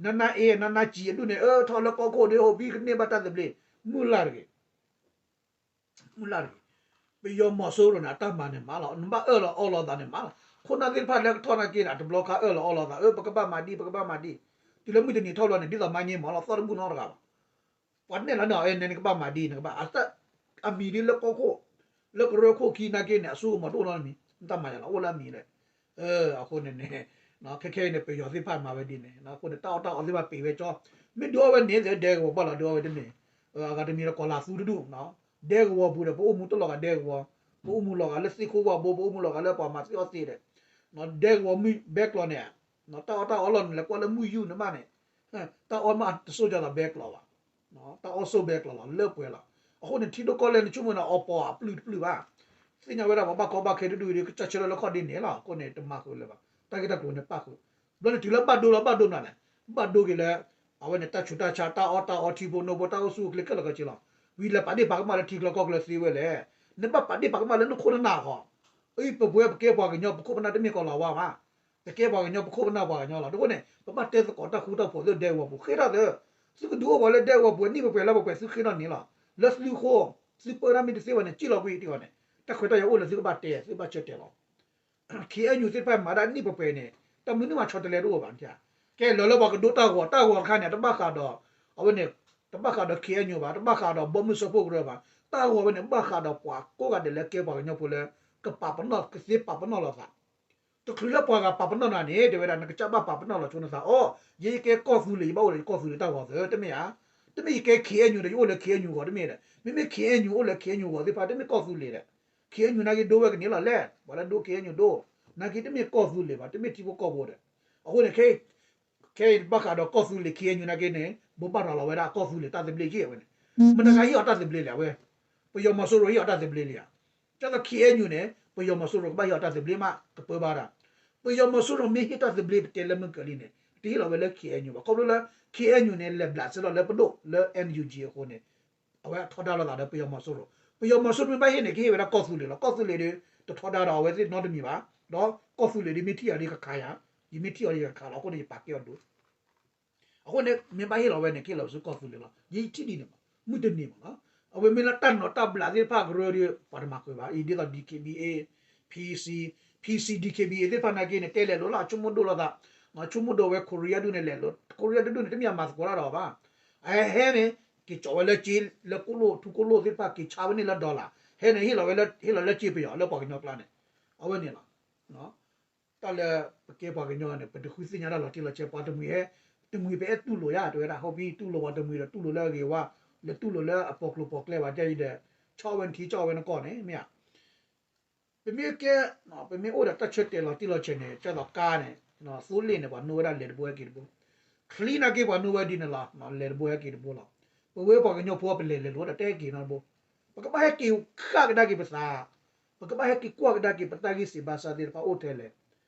နါနါအ့ နါနါကၠံအဒူၣ်န့ၣ် အၢ ထီၣ်လၢကီၢ်ခိၣ်ဒီး ဟိးဘံကန့ၢ်ဘၣ်တၢ်သဘျ့, မုၢ်လၢ်တဂ့ၤ မုၢ်လၢ်တဂ့ၤ. ပယီၤမီၤစိရိၤန့ၣ် အတၢ်မၤန့ၣ်မးလီၤ. နဘၣ်အၢၣ်လီၤအီလီၤသးန့ၣ်မးလီၤ. ခိၣ်နၢ်သ့ၣ်တဖၣ်လၢကထီၣ်နာ်က့န့ၣ် အတဘျီခါအၢၣ်လီၤအီလီၤသး အၢ ပကဘၣ်မၤဒ် ပကဘၣ်မၤဒ်, တုၤလၢမုၢ်တနံၤထီၣ်ဘျီန့ၣ် ဒ်သိးမါန့ၢ်မးလီၤ သီၣ်တဘူၣ်နီတဂၤဘၣ်. ပှၤနဲၣ်လီၤန့ၣ် အီၤ အဲ နကဘၣ်မၤဒ် နကဘၣ် အတၢ်အမံၤဒ်လၢကီၢ်ခိၣ်, လၢကရၢခိၣ်ခံနာ်က့န့ၣ် အစိကမီၤတအိၣ်နီတမံၤ, နတၢ်မၤယၤလီၤ အိၣ်လၢအမံၤလၢ အဃိန့ၣ်န့ၣ်, ခဲခဲအံၤန့ၣ် ပယီၤသ့ၣ်တဖၣ်မၤဝဲဒ်န့ၣ် အဃိန့ၣ် တၢ်အီၣ်တၢ်အီသ့ၣ်တဖၣ်ပံးဝဲကၠီ, မ့ၢ်ဒုးအီၣ်ဝဲန့ၣ် ဒဲကဝီၤဘၣ်လီၤ ဒုးအီၣ်ဝဲတန့ၢ်, အဂၤတမံၤလၢကီၤလၤသူတဒူၣ်, ဒဲကဝီၤပူၤဒီး ပအိၣ်မူတလီၤဂာ်ဒဲကဝီၤ, ပအိၣ်မူလီၤဂာ်လၢသ့ၣ်ခိၣ်ဝၣ်ဘိ, ပအိၣ်မူလီၤဂာ်လၢပှၤမၤသ့ၣ်အီၣ်သ့ၣ်ဒီး, ဒဲကဝီၤမုၢ်ဘဲကျီၤန့ၣ်, တၢ်အီၣ်တၢ်အီလီၤန့ၣ် လဲၤကွၢ်လၢမုၢ်ယူၢ်န့ၣ်မးန့ၣ်, တၢ်အီၣ်မးတစိၢ်ကီသးဘဲကျီၤဘၣ် တၢ်အီၣ်စိၢ်ဘဲကျီၤလီၤ လၢပှဲၤလီၤ. အဃိန့ၣ် ထံဒိၣ်ကီၢ်လဲၢ်န့ၣ် ဆိကမိၣ်န့ၣ် အီပီၤအပျုၢ်တပျုၢ်ဘၣ်. သ့ၣ်ညါဝဲဒၣ်ပှၤဘၣ်ကီဘၣ်ခဲတဒူၣ်အံၤဒီး ကစၢ်ဆၢထၢၣ်လၢခီၣ်ဒ့န့ၣ်လီၤ. အဃိန့ၣ် တမၤဃုာ်လၢၤဘၣ်. တၢ်ဂ့ၢ်တၢ်ကျိၤန့ၣ်ပၣ်ဃုာ်. ဘျီန့ၣ်တုၤလၢဘၣ်ဒိလီၤ ဘၣ်ဒိမနုၤလဲၣ်. ဘၣ်ဒိက့ၤလၢ အဝဲန့ၣ် တၢ်ဆူးတၢ်ဆါ တၢ်အီၣ်တၢ်အီ ထံဖိနိဖိ တၢ်အိၣ်ဆူၣ်အိၣ်ချ့ခဲလၢာ်ခဲဆ့လီၤ. ဝံၤလဲၤပာ်ဒ့ၣ်ပာ်ကမၣ်လၢထံချၢကီၢ်ချၢသ့ဝဲလဲၣ်. နဘၣ်ပာ်ဒ့ၣ်ပာ်ကမၣ်လၢနခိၣ်နနၢ်အဂီၢ်. အံၤ ပပဝဲပကဲပှၤကညီ ပခိၣ်ပနၢ်တမ့ၢ်ကီၤလၤဝါဘၣ်. ပကဲပှၤကညီ ပခိၣ်ပနၢ်ပှၤကညီလီၤ. အဃိန့ၣ် ပဘၣ်တဲသကိးတၢ်ဃူတၢ်ဖိးလၢဒဲကဝီၤပူၤဃ့တၢ်သၢ သုကဒုးအိၣ်ပှၤလၢဒဲကဝီၤပူၤ နံၣ်ပှဲၤပှဲၤလါပှဲၤပှဲၤ သုဃ့ထီၣ်န့ၣ်လီၤ. လၢသုဃိ သုပၢတၢ်မ့ၢ်တသ့ဘၣ်န့ၣ် စံၣ်လီၤကွံာ်တံၢ်အီၤန့ၣ် တၢ်ခွဲးတၢ်ယာ်အိၣ်လၢသုကဘၣ်တဲ သုကဘၣ်ဆၢတဲာ်လီၤ. ခ့အဲၣ်ယူၣ် သ့ၣ်တဖၣ်မၤဒၣ်နံၣ်ပှဲၤပှဲၤန့ၣ် တၢ်မနုၤမးဆီတလဲတအိၣ်ဘၣ်. ကဲလၢလၢပှၤကဒိတၢ်ဂီၤ တၢ်ဂီၤတခါန့ၣ် တဘၣ်ဃးဒီး အဝဲန့ၣ် တဘၣ်ဃးဒီး ခ့အဲၣ်ယူၣ် ဘၣ်, တဘၣ်ဃးဒီးဘီမုၢ်စၢဖှိၣ်ကရၢဘၣ်. တၢ်ဂီၤဝဲန့ၣ် ဘၣ်ဃးဒီးပှၤကိးဂၤဒဲးလၢကဲပှၤကညီဖိလၢ ကပာ်ပနီၣ် ကသ့ပာ်ပနီၣ်လိာ်သး တချုးလၢပှၤဂၤပာ်ပနီၣ်နၤန့ၣ် တဲဝဲဒၣ် နကစၢ်ဘၣ်ပာ်ပနီၣ်လီၤဆိနသး အိ ယဲယကဲကီၢ်သူလ့ၤ ယဘၣ်အိၣ်လၢယကီၢ်သူလ့ၤတၢ်ဂီၤသၢ တမ့ၢ်ဧါ. တမ့ၢ်ယကဲ ခ့အဲၣ်ယူၣ် ဒီး ယအိၣ်လၢ ခ့အဲၣ်ယူၣ် ဂီၤ တမ့ၢ်ဒီး မ့မ့ၢ် ခ့အဲၣ်ယူၣ် အိၣ်လၢ ခ့အဲၣ်ယူၣ် ဂီၤသ့ၣ်တဖၣ် တမ့ၢ်ကီၢ်သူလ့ၤဒီး ခ့အဲၣ်ယူၣ် နာ်က့ဒိဝဲကန့ၢ်လီၤလဲၣ် ပှၤလၢဒိ ခ့အဲၣ်ယူၣ် ဒိ နာ်က့တမ့ၢ်ကီၢ်သူလ့ၤဘၣ် တမ့ၢ်ထံဖိကီၢ်ဖိဒီး အဃိန့ၣ် ခဲအံၤဘၣ်ဃးဒီးကီၢ်သူလ့ၤ ခ့အဲၣ်ယူၣ် နာ်က့န့ၣ် ဘိးဘၣ်ရၤလီၤဝဲဒၣ်ကီၢ်သူလ့ၤတၢ်သဘျ့က့ၢ်ဝဲန့ၣ် မတၤတဂၤဟ့ၣ်အီၤတၢ်သဘျ့လဲၣ် အဝဲ ပယီၤမီၤစိရိၤဟ့ၣ်အီၤတၢ်သဘျ့လံဧါ. ကၢ်သိး ခ့အဲၣ်ယူၣ် န့ၣ် ပယီၤမီၤစိရိၤကဘၣ်ဟ့ၣ်အီၤတၢ်သဘျ့မး ကပၢဘၣ်ဒၣ် ပယီၤမီၤစိရိၤမ့ၢ်ဟ့ၣ်တၢ်သဘျ့ပတဲလၢမုၢ်ကၢၤလံန့ၣ် တဟ့ၣ်လီၤဝဲလၢ ခ့အဲၣ်ယူၣ် ဘၣ် ခီဖျိလၢ ခ့အဲၣ်ယူၣ် န့ၣ် လဲၤဘျးစဲလီၤလၢပဒိၣ်လၢ NUG အဃိန့ၣ် အဝဲထီဒါလိာ်သးဒီးပယီၤမီၤစိရိၤ ပယီၤမီၤစိရိၤမ့ၢ်ဘၣ်ဟ့ၣ်န့ၣ် ကဟ့ၣ်ဝဲဒၣ်ကီၢ်သူလ့ၤလီၤ. ကီၢ်သူလ့ၤဒီး တထီဒါဒီးအဝဲသ့ၣ်နီတမံၤဘၣ် ဒီးကီၢ်သူလ့ၤဒီးမ့ၢ်ထံၣ်အီၤဒီးကခးယၤ ယမ့ၢ်ထံၣ်အီၤဒီးယကခးလီၤ အဃိန့ၣ်ယပာ်ကဲအီၤဒိၣ် အဃိန့ၣ် မ့ၢ်ဘၣ်ဟ့ၣ်လီၤဝဲန့ၣ် ကဟ့ၣ်လီၤဆူကီၢ်သူလ့ၤလီၤ. ယထံၣ်ဒ်န့ၣ်မး မုၢ်တနံၤမးနီၤ အဝဲမ့ၢ်လၢတၢ်နီၤတၢ်ဘျးသ့ၣ်တဖၣ်ကရၢဒီး ပှၤတမၤဃုာ်ဘၣ် အံၤဒ်သိး DKBA PC PC DKBA သ့ၣ်တဖၣ်နာ်က့န့ၣ် တဲလဲၤလိာ်လၢအဆိကမိၣ်ဒိၣ်လိာ်သး ဆိကမိၣ်ဒိၣ်ဝဲ Korea ဒူၣ်န့ၣ်လဲၤလိာ် Korea တဒူၣ်န့ၣ် တမ့ၢ်အမၤသကိးတၢ်ဒီးဘၣ် အဟဲန့ၣ် က့ၤကၠီးဝဲလၢက့ လၢကိၣ်လိၣ်ထူကိၣ်လိၣ်သ့ၣ်တဖၣ် က့ၤဆါဝဲန့ၣ်လၢ dollar ဟဲန့ၣ် ဟ့ၣ်လီၤဝဲလၢ ဟ့ၣ်လီၤလၢက့ပယီၤလၢပှၤကညီကျါန့ၣ် အဝဲန့ၣ်လီၤ. တၢ်လၢပကဲပှၤကညီန့ၣ် ပတဃုသ့ၣ်ညါတၢ်လီၤတံၢ်လီၤဆဲး ပှၤတမှံၤဟဲ တမှံၤပအဲၣ်တူၢ်လိာ်ယါ တဲဝဲဒၣ် ဟီၣ်ဘံတူၢ်လိာ်ပှၤတမှံၤဒီး တူၢ်လိာ်လၢအဂ့ၤဝါ လဲၤတူၢ်လိာ်လၢအပီၤကျိၤပီၤကျဲဘၣ် တဲအံၤဒီး ဆီၣ်ဝဲနထံ ဆီၣ်ဝဲနကီၢ်န့ၣ် မ့ၢ်ဧါ. ပမ့ၢ်ကဲ ပမ့ၢ်အိၣ်ဒီးတၢ်ဆၢတဲာ်လီၤတံၢ်လီၤဆဲးန့ၣ် ကၢ်သိးကါန့ၣ် သိလ့ၣ်န့ၣ် ပှၤနိဝဲဒၣ်လဲၤတဘိဟဲက့ၤတဘိ ချံနာ်က့ပှၤနိဝဲဒ်န့ၣ်လီၤ လဲၤတဘိဟဲက့ၤတဘိလီၤ. ပဝဲပှၤကညီဖိပလဲၤလဲၤလိာ်ဒီးတဲဟဲက့ၤနီတဘိ ပကဘၣ်ဟဲက့ၤဃၣ်ကဒါက့ၤပသး ပကဘၣ်ဟဲက့ၤကွၢ်ကဒါက့ၤ ပတၢ်ဂ့ၢ်စံးဘၣ်စၢ်သ့ၣ်တဖၣ်အိၣ်ထဲလဲၣ်,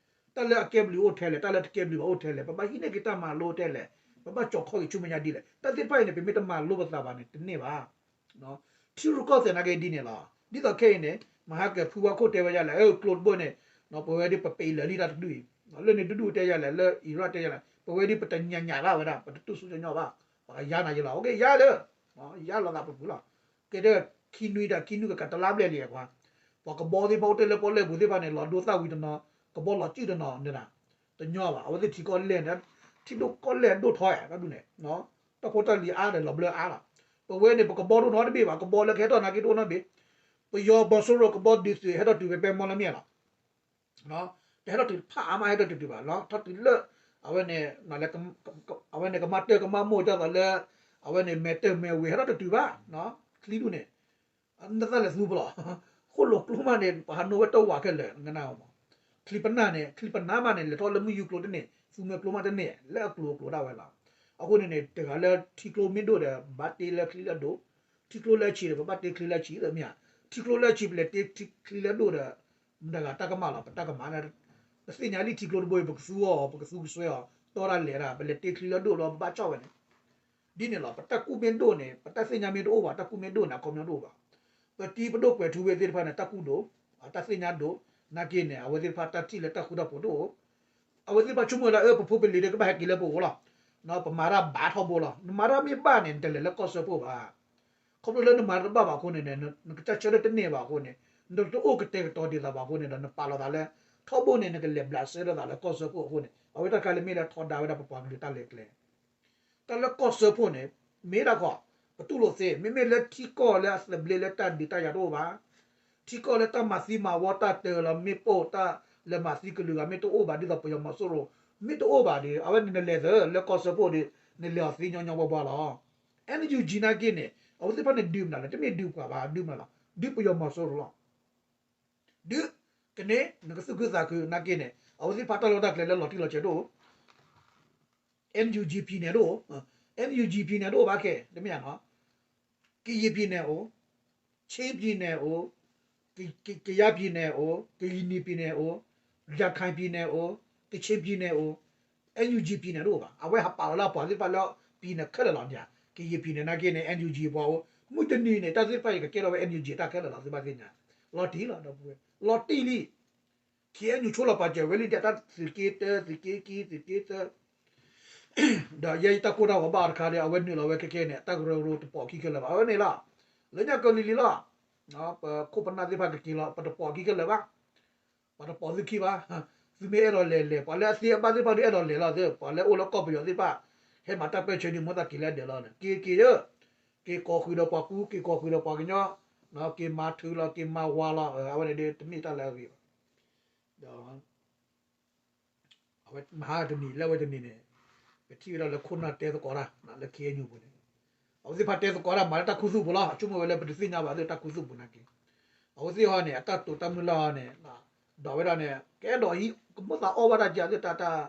တၢ်လၢအကဲဘျုးအိၣ်ထဲလဲၣ်, တၢ်လၢတကဲဘျုးဘၣ်အိၣ်ထဲလဲၣ်, ပဘၣ်ဟံးန့ၢ်က့ၤတၢ်မၤလိထဲလဲၣ်, ပဘၣ်ကၠီၤခီၣ်က့ၤဆူမဲာ်ညါဒ်လဲၣ်, တၢ်သ့ၣ်တဖၣ်အံၤန့ၣ် ပမ့ၢ်တမၤလိပသးဘၣ်န့ၣ် တန့ၢ်ဘၣ်. ထံရူၢ်ကီၢ်သဲးနာ်က့ဒ်န့ၣ်လီၤ. ဒ်သိးခဲအံၤန့ၣ် မဟါကၢၤဖုဝါခိၣ်တဲဝဲဒ်လဲၣ်, ကျိတဘိန့ၣ် ပဝဲဒ်ပပာ်လၢာ်လံတၢ်တဒူၣ်အံၤ, လၢန့ၣ်တဒူၣ်တဲဒ်လဲၣ်, လၢအံၤရၣ်တဲဒ်လဲၣ်, ပဝဲဒ်ပတညးညးဘၣ်ဝဲဒၣ်, ပတတူၢ်ဆူၣ်ညီညီဘၣ်, ပှၤကယါနၤယလီၤ, အိၣ်က့ၤယါလၢ ယါလီၤသးပူၤပူၤလီၤ. ကဲဒ် ခံနွံတၢ်ခံနွံကကးတလါဘျဲၣ်လံကွၢ်, ပှၤကဘီသ့ၣ်တဖၣ်အိၣ်တ့ၢ်လၢပီၣ်လဲၣ်ပူၤသ့ၣ်တဖၣ်န့ၣ် လီၤဒိသၣ်ဝံၤတနီၤ, ကဘီလီၤစုၣ်တနီၤန့ၣ်ဒၣ်, တညီဘၣ်. အဝဲသ့ၣ်ထံကီၢ်လဲၢ်န့ၣ်, ထံဒိၣ်ကီၢ်လဲၢ်ဒိၣ်ထီဧါ, တၢ်ဒူၣ်န့ၣ်, တၢ်ဖိတၢ်လံၤအါဒီးလီၤဘျၢအါလီၤ. ပဝဲန့ၣ် ပကဘီတအိၣ်နီတဘ့ၣ်ဘၣ်, ကဘီလၢကဟဲထီၣ်နာ်က့တအိၣ်နီတဘ့ၣ်. ပယီၤဘီစိရိၤကဘီဒုးသုးဟဲထီၣ်တုၤဖဲပဲမီၢ်လၢမ့ၢ်လီၤ. တဟဲထီၣ်တုၤတဖၣ်အါမး ဟဲထီၣ်တုၤတုၤဘၣ်လီၤ. ထီၣ်တုၤလၢ အဝဲန့ၣ် အဝဲန့ၣ်ကမၤတၢ်ကမၤမိၢ်တၢ်သိးလၢ အဝဲန့ၣ်မဲာ်တၢ်မဲာ်ဝ့ၤ ဟဲထီၣ်တတုၤဘၣ်, ချံဒူၣ်န့ၣ် နသးလဲၤသူပလီၤ, ဃိၣ်လိာ်ကျိမးန့ၣ် ပှၤဟးနိဝဲတဝာ်ခဲလၢာ် နကနၣ်မး, ချံပနၢ်န့ၣ် ချံပနၢ်မးန့ၣ် လဲၤထီၣ်လၢမုၢ်ယူၤကျိတန့ၢ်, သူမွဲကျိမးတန့ၢ် လၢအကျိၤအကျိၤဒၣ်ဝဲလီၤ. အဃိန့ၣ်န့ၣ် တဂၤလၢထံကျိမ့ၢ်ဒိၣ်ဒီး ဘၣ်တ့လၢချံလၢအဒိၣ်, ထံကျိလၢအဆံးဒီး ပဘၣ်တ့ချံလၢအဆံးသ့မ့ၢ်ဧါ, ထံကျိလၢအဆံး ပလဲၤတ့ချံလၢအဒိၣ်ဒီး မတၤဂၤတၢ်ကမၣ်လီၤ, ပတၢ်ကမၣ်န့ၣ်, ပသ့ၣ်ညါလံထံကျိတဘိအံၤ ပကသူအီၤ ပကသူကစွဲအီၤ တီတၢ်လဲၤဒၣ် ပလဲၤတ့ချံလၢအဒိၣ်လီၤ ပဘၣ်ကၠီၣ်ဝဲန့ၣ်, ဒ်န့ၣ်လီၤ. ပတၢ်ကူၣ်မ့ၢ်ဒိၣ်န့ၣ် ပတၢ်သ့ၣ်ညါမ့ၢ်တအိၣ်ဘၣ် တၢ်ကူၣ်မ့ၢ်ဒိၣ်န့ၣ် အခီပညီတအိၣ်ဘၣ်. ပတံၤပဒိၣ်ကွဲၤထူဝ့သ့ၣ်တဖၣ်န့ၣ် တၢ်ကူၣ်ဒိၣ်, တၢ်သ့ၣ်ညါဒိၣ်, နာ်က့န့ၣ် အဝဲသ့ၣ်တဖၣ်တၢ်ထံၣ်လၢတၢ်ဃူတၢ်ဖိးတအိၣ်, အဝဲသ့ၣ်တဖၣ်ဆိကမိၣ်လၢ အၢ ပဖိပလံၤဒီးကဘၣ်ဟဲက့ၤလၢပအိၣ်လီၤ, ပမၤတၢ်ဘၣ်ထီဘိလီၤ. နမၤတၢ်မ့ၢ်ဘၣ်န့ၣ် နတလဲၤလၢကီၢ်စၢဖှိၣ်ဘၣ်. ခီဖျိလၢနမၤတၢ်တဘၣ်ဘၣ်အဃိန့ၣ် နကစၢ်ဆၢထၢၣ်တန့ၢ်ဘၣ်အဃိန့ၣ်, နတအိၣ်ကတဲာ်ကတီၤဒ်သိးဘၣ်အဃိန့ၣ်ဒီး နပာ်လီၤသးလၢ ထီဘိန့ၣ် နကလဲၤဘျးစဲလိာ်သးလၢကီၢ်စၢဖှိၣ်အဃိန့ၣ် အဝဲတၢ်တခါလၢမ့ၢ်လၢထီဒါဝဲဒၣ်ပပှၤကလုာ်တၢ်လဲၤကျဲ တၢ်လၢကီၢ်စၢဖှိၣ်န့ၣ် မ့ၢ်ဒၣ်ဃီ ပတူၢ်လိာ်သ့, မ့မ့ၢ်လၢထံကီၢ်လၢအသဘျ့လၢတၢ်ဒုးတၢ်ယၤတအိၣ်ဘၣ်, ထံကီၢ်လၢတၢ်မၤသံမၤဝီ တၢ်တၢၤလီၤမ့ၣ်ပိၢ် တၢ်လဲၤမၤသံကလုာ်ဂၤမ့ၢ်တအိၣ်ဘၣ် ဒ်သိးပယီၤမီၤစိရိၤ မ့ၢ်တအိၣ်ဘၣ်ဒီး အဝဲန့ၣ်နလဲၤသၢလၢကီၢ်စၢဖှိၣ်ဒီး နလဲၤအီၤသ့ညီညီဘှါဘှါလီၤ. NUG နာ်က့န့ၣ် အဝဲသ့ၣ်တဖၣ်န့ၣ်ဒုးမနုၤလဲၣ်, တမ့ၢ်ဒုးပှၤဘၣ် ဒုးမနုၤလဲၣ်, ဒုးပယီၤမီၤစိရိၤလီၤ. ဒုးကန့ၣ် နကသူၣ်ခုသးခုနာ်က့န့ၣ် အဝဲသ့ၣ်တဖၣ်တၢ်လီၢ်တၢ်ကျဲလၢလီၤတံၢ်လီၤဆဲးတအိၣ် NUG ဖံန့ၣ်တအိၣ်, NUG ဖံန့ၣ်တအိၣ်ဘၣ်ခဲ တမ့ၢ်ဧါနီၤ, ကယံာ်ဖံန့ၣ်အိၣ်, ချင်းဖံန့ၣ်အိၣ်, ကယါဖံန့ၣ်အိၣ်, ကရင်နီဖံန့ၣ်အိၣ်, ရခိုင်ဖံန့ၣ်အိၣ်, ကချင်ဖံန့ၣ်အိၣ်, NUG ဖံန့ၣ်တအိၣ်ဘၣ်. အဝဲဟးပာ်လီၤလၢအပှၤသ့ၣ်တဖၣ်လၢဖံန့ၣ်ခဲလၢာ်လီၤန့ၣ်, ကယံာ်ဖံန့ၣ်နာ်က့န့ၣ် NUG ပှၤအိၣ်, မုၢ်တနံၤန့ၣ် တၢ်သ့ၣ်တဖၣ်အံၤကကဲထီၣ်ဝဲ NUG တၢ်ခဲလၢာ်လီၤ သုဘၣ်သ့ၣ်ညါ, လီၤတံၢ်လီၤဒီပုၢ်ဝဲၢ် လီၤတံၢ်လံ. ခ့အဲၣ်ယူၣ် ဆိလီၤပာ်စၢၤဝဲလံ တၢ်သုးက့တၢ သုးက့ခံ သုးက့သၢ ဒီးယဲယတၢ်ကိၢ်တၢ်ဂီၤဘၣ်အီၤတခါဒီး အဝဲနုာ်လီၤဝဲခဲခဲန့ၣ် အတၢ်ကရၢကရိတပိာ်ခံခဲလၢာ်ဘၣ်. အဝဲန့ၣ်လီၤ. လၢညါကလံၤလံၤလီၤ. ပခိၣ်ပနၢ်သ့ၣ်တဖၣ်ကက့ၤလီၤ ပတပိာ်ခံခဲလၢာ်ဘၣ်. ပှၤတပိာ်သုခံဘၣ်. သုမ့ၢ်အဲၣ်ဒိးလဲၤလဲၤ ပှၤလၢအသ့အဘၣ်သ့ၣ်တဖၣ်ဒုးအဲၣ်ဒိးလဲၤလီၤသ့ ပှၤလၢအိၣ်လၢကီၢ်ပယီၤသ့ၣ်တဖၣ် ဟဲမၤတၢ်ပၢၢ်ဆၢဒုး မိၣ်သးက့ၤလၢဒဲးလီၤန့ၣ် က့ၤက့ၤဧၢ, က့ၤကိးဃုာ်ဒီးပှၤကူ က့ၤကိးဃုာ်ဒီးပှၤကညီ, က့ၤမၤထုးလီၤ က့ၤမၤဝါလီၤ အဝဲန့ၣ်ဒုးတမ့ၢ်တၢ်လၢအဂ့ၤဘၣ်. ဒီး အဝဲမဟါတနံၤလၢအဝဲတနံၤန့ၣ် ပထံၣ်ဝဲဒၣ်လၢခိၣ်နၢ်တဲသကိးတၢ်လၢ ခ့ၣ်အဲၣ်ယူၣ် ပူၤန့ၣ်, အဝဲသ့ၣ်တဖၣ်တဲသကိးတၢ်မၤလၢတၢ်ခူသူၣ်ပူၤလီၤ. အဆိကမိၣ်ဝဲလၢပတသ့ၣ်ညါဘၣ်သ့ၣ်တၢ်ခူသူၣ်ပူၤနာ်က့, အဝဲသ့ၣ်ဟီန့ၣ် အတၢ်တိာ်တၢ်မုၢ်လၢ်ဟီန့ၣ် ဒိးဝဲဒၣ်န့ၣ် ကအဲၣ်ဒိးဟံး ကမိၣ်သးအီၣ်ဘၣ်တၢ်ကဲသ့ၣ်တၢ်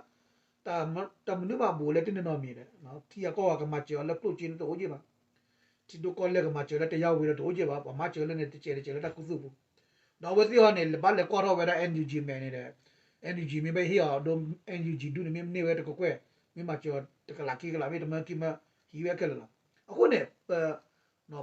တၢ်မနုၤမးဘူးလၢတန့ၢ်နီတမံၤဒီး ထံဂၤကီၢ်ဂၤကမၤစၢၤအီၤလၢကျိၣ်စ့န့ၣ်တအိၣ်က့ဘၣ်. ထံဒိၣ်ကီၢ်လဲၢ်ကမၤစၢၤလၢတယါဝံၤဒီးတအိၣ်က့ဘၣ်. ပှၤမၤစၢၤလၢန့ၣ် တစဲးတစဲးလၢတၢ်ခူသူၣ်ပူၤ, ဒီးအဝဲသ့ၣ်ဟီန့ၣ် ဘၣ်လဲၤကွၢ်ထီၣ်ဝဲဒၣ် NUG မဲာ်န့ၣ်ဒီး NUG မ့ၢ်ဘၣ်ဟ့ၣ်အီၤဒိ NUG ဒုန့ၣ်မ့ၢ်မ့ၢ်ဝဲတကကွဲၢ် မ့ၢ်မၤစၢၤတကလးခံကလး မ့ၢ်တမၢခံမၢ ဟံးဝဲခဲလၢာ်လီၤ. အဃိန့ၣ် ပ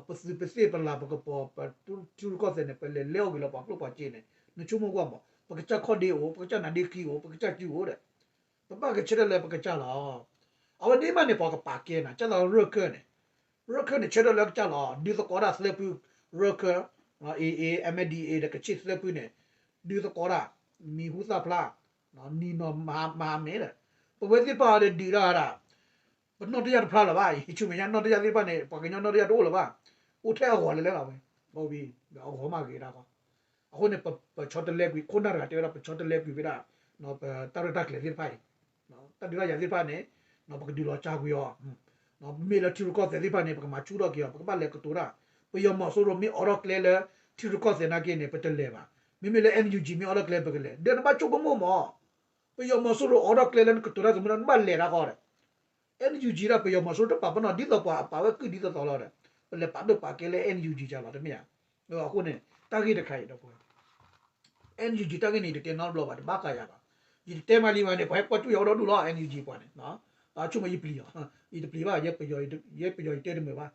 ပသုးပသ့ၣ်ပလၤပကပီၤ ပထံရူၢ်ကီၢ်သဲးန့ၣ် ပလဲၤလဲအီၤဂ့ၤလၢပှၤကျိၣ်ပှၤစ့န့ၣ် နဆိကမိၣ်ကွၢ်မး ပကစၢ်ခီၣ်ဒ့အိၣ် ပကစၢ်နါဒ့ခံအိၣ် ပကစၢ်စုအိၣ်ဒီး ပဘၣ်ကဆၢထၢၣ်လၢပကစၢ်လီၤ. အဝဲန့ၣ်မးန့ၣ် ပှၤကပာ်ကဲနၤ ကၢ်သးရၢၢ်ခၢၣ်န့ၣ်, ရၢၢ်ခၢၣ်န့ၣ် ဆၢထၢၣ်လၢကစၢ်လီၤ. ဒုးသကိးတၢ်သၢဖု ရၢၢ်ခၢၣ် AA MNDAA ဒီးကချ့ၣ်သၢဖုန့ၣ် ဒုးသကိးတၢ် မံၤဟူသၣ်ဖျါ နံၤနီၤမၤမ့ၢ်ဒီး ပဝဲသ့ၣ်တဖၣ်ဒီးဒုးတၢ်ဒၣ် ပနီၢ်တယၢ်တဖျါလၢၤဘၣ်. ယဆိကမိၣ်ညါနီၢ်တယၢ်သ့ၣ်တဖၣ်န့ၣ် ပှၤကညီနီၢ်တယၢ်တအိၣ်လၢၤဘၣ်. အိၣ်ထဲအဂီၤလၢလဲၣ်လီၤဝဲ, အဂီၤမးဂ့ၤဒၣ်ကီ, အဃိန့ၣ် ပဆီတလဲကွံာ် ခိၣ်နၢ်တဂၤတဲဝဲဒၣ် ပဆီတလဲကွံာ်ဝဲဒၣ် ပတၢ်ရဲၣ်တၢ်ကျဲၤသ့ၣ်တဖၣ်အံၤ, တၢ်ဒုးတၢ်ယၤသ့ၣ်တဖၣ်န့ၣ် ပကဒုးလီၤကၢ်ကွံာ်အီၤ, မ့မ့ၢ်လၢထံရူၢ်ကီၢ်သဲးသ့ၣ်တဖၣ်န့ၣ် ပကမၤဆူၣ်ထီၣ်က့ၤအီၤ ပကဘၣ်လဲၤကတိၤတၢ်, ပယီၤမီၤစိရိၤမ့ၢ်အိးထီၣ်ကျဲလၢ ထံရူၢ်ကီၢ်သဲးနာ်က့န့ၣ် ပတလဲၤဘၣ်. မ့မ့ၢ်လၢ NUG မ့ၢ်အိးထီၣ်ကျဲပကလဲၤ, ဒီးနဘၣ်ဆိကမိၣ်မး ပယီၤမီၤစိရိၤအိးထီၣ်ကျဲလၢနကတိၤတၢ်သမူဒီး နဘၣ်လဲၤတၢ်ဃီဒီး NUG ဒီးပယီၤမီၤစိရိၤတပာ်ပနီၣ်ဒ်သိးပှၤအပာ်ဝဲကုၢ်ဒ်သိးသိးလီၤဒီး ပလဲၤပာ်ဒိၣ်ပာ်ကဲလၢ NUG ကလီၤတမ့ၢ်ဧါ. အဃိန့ၣ် တၢ်ဂ့ၢ်တခါအံၤဒီး NUG တၢ်ဂ့ၢ်န့ၣ် ယတတဲနီတဘျီဘၣ် တဘၣ်ဃးယၤဘၣ်. ယတတဲမးလံဘၣ်န့ၣ် ပှၤဟဲကွၢ်တူၢ်ယၤအိၣ်ဒီဒူၣ်လီၤ NUG ပှၤန့ၣ်, အဆိကမိၣ်ယပျံၤအီၤ, ယတပျံၤဘၣ် ယဲပယီၤယတဲတမုာ်ဘၣ်,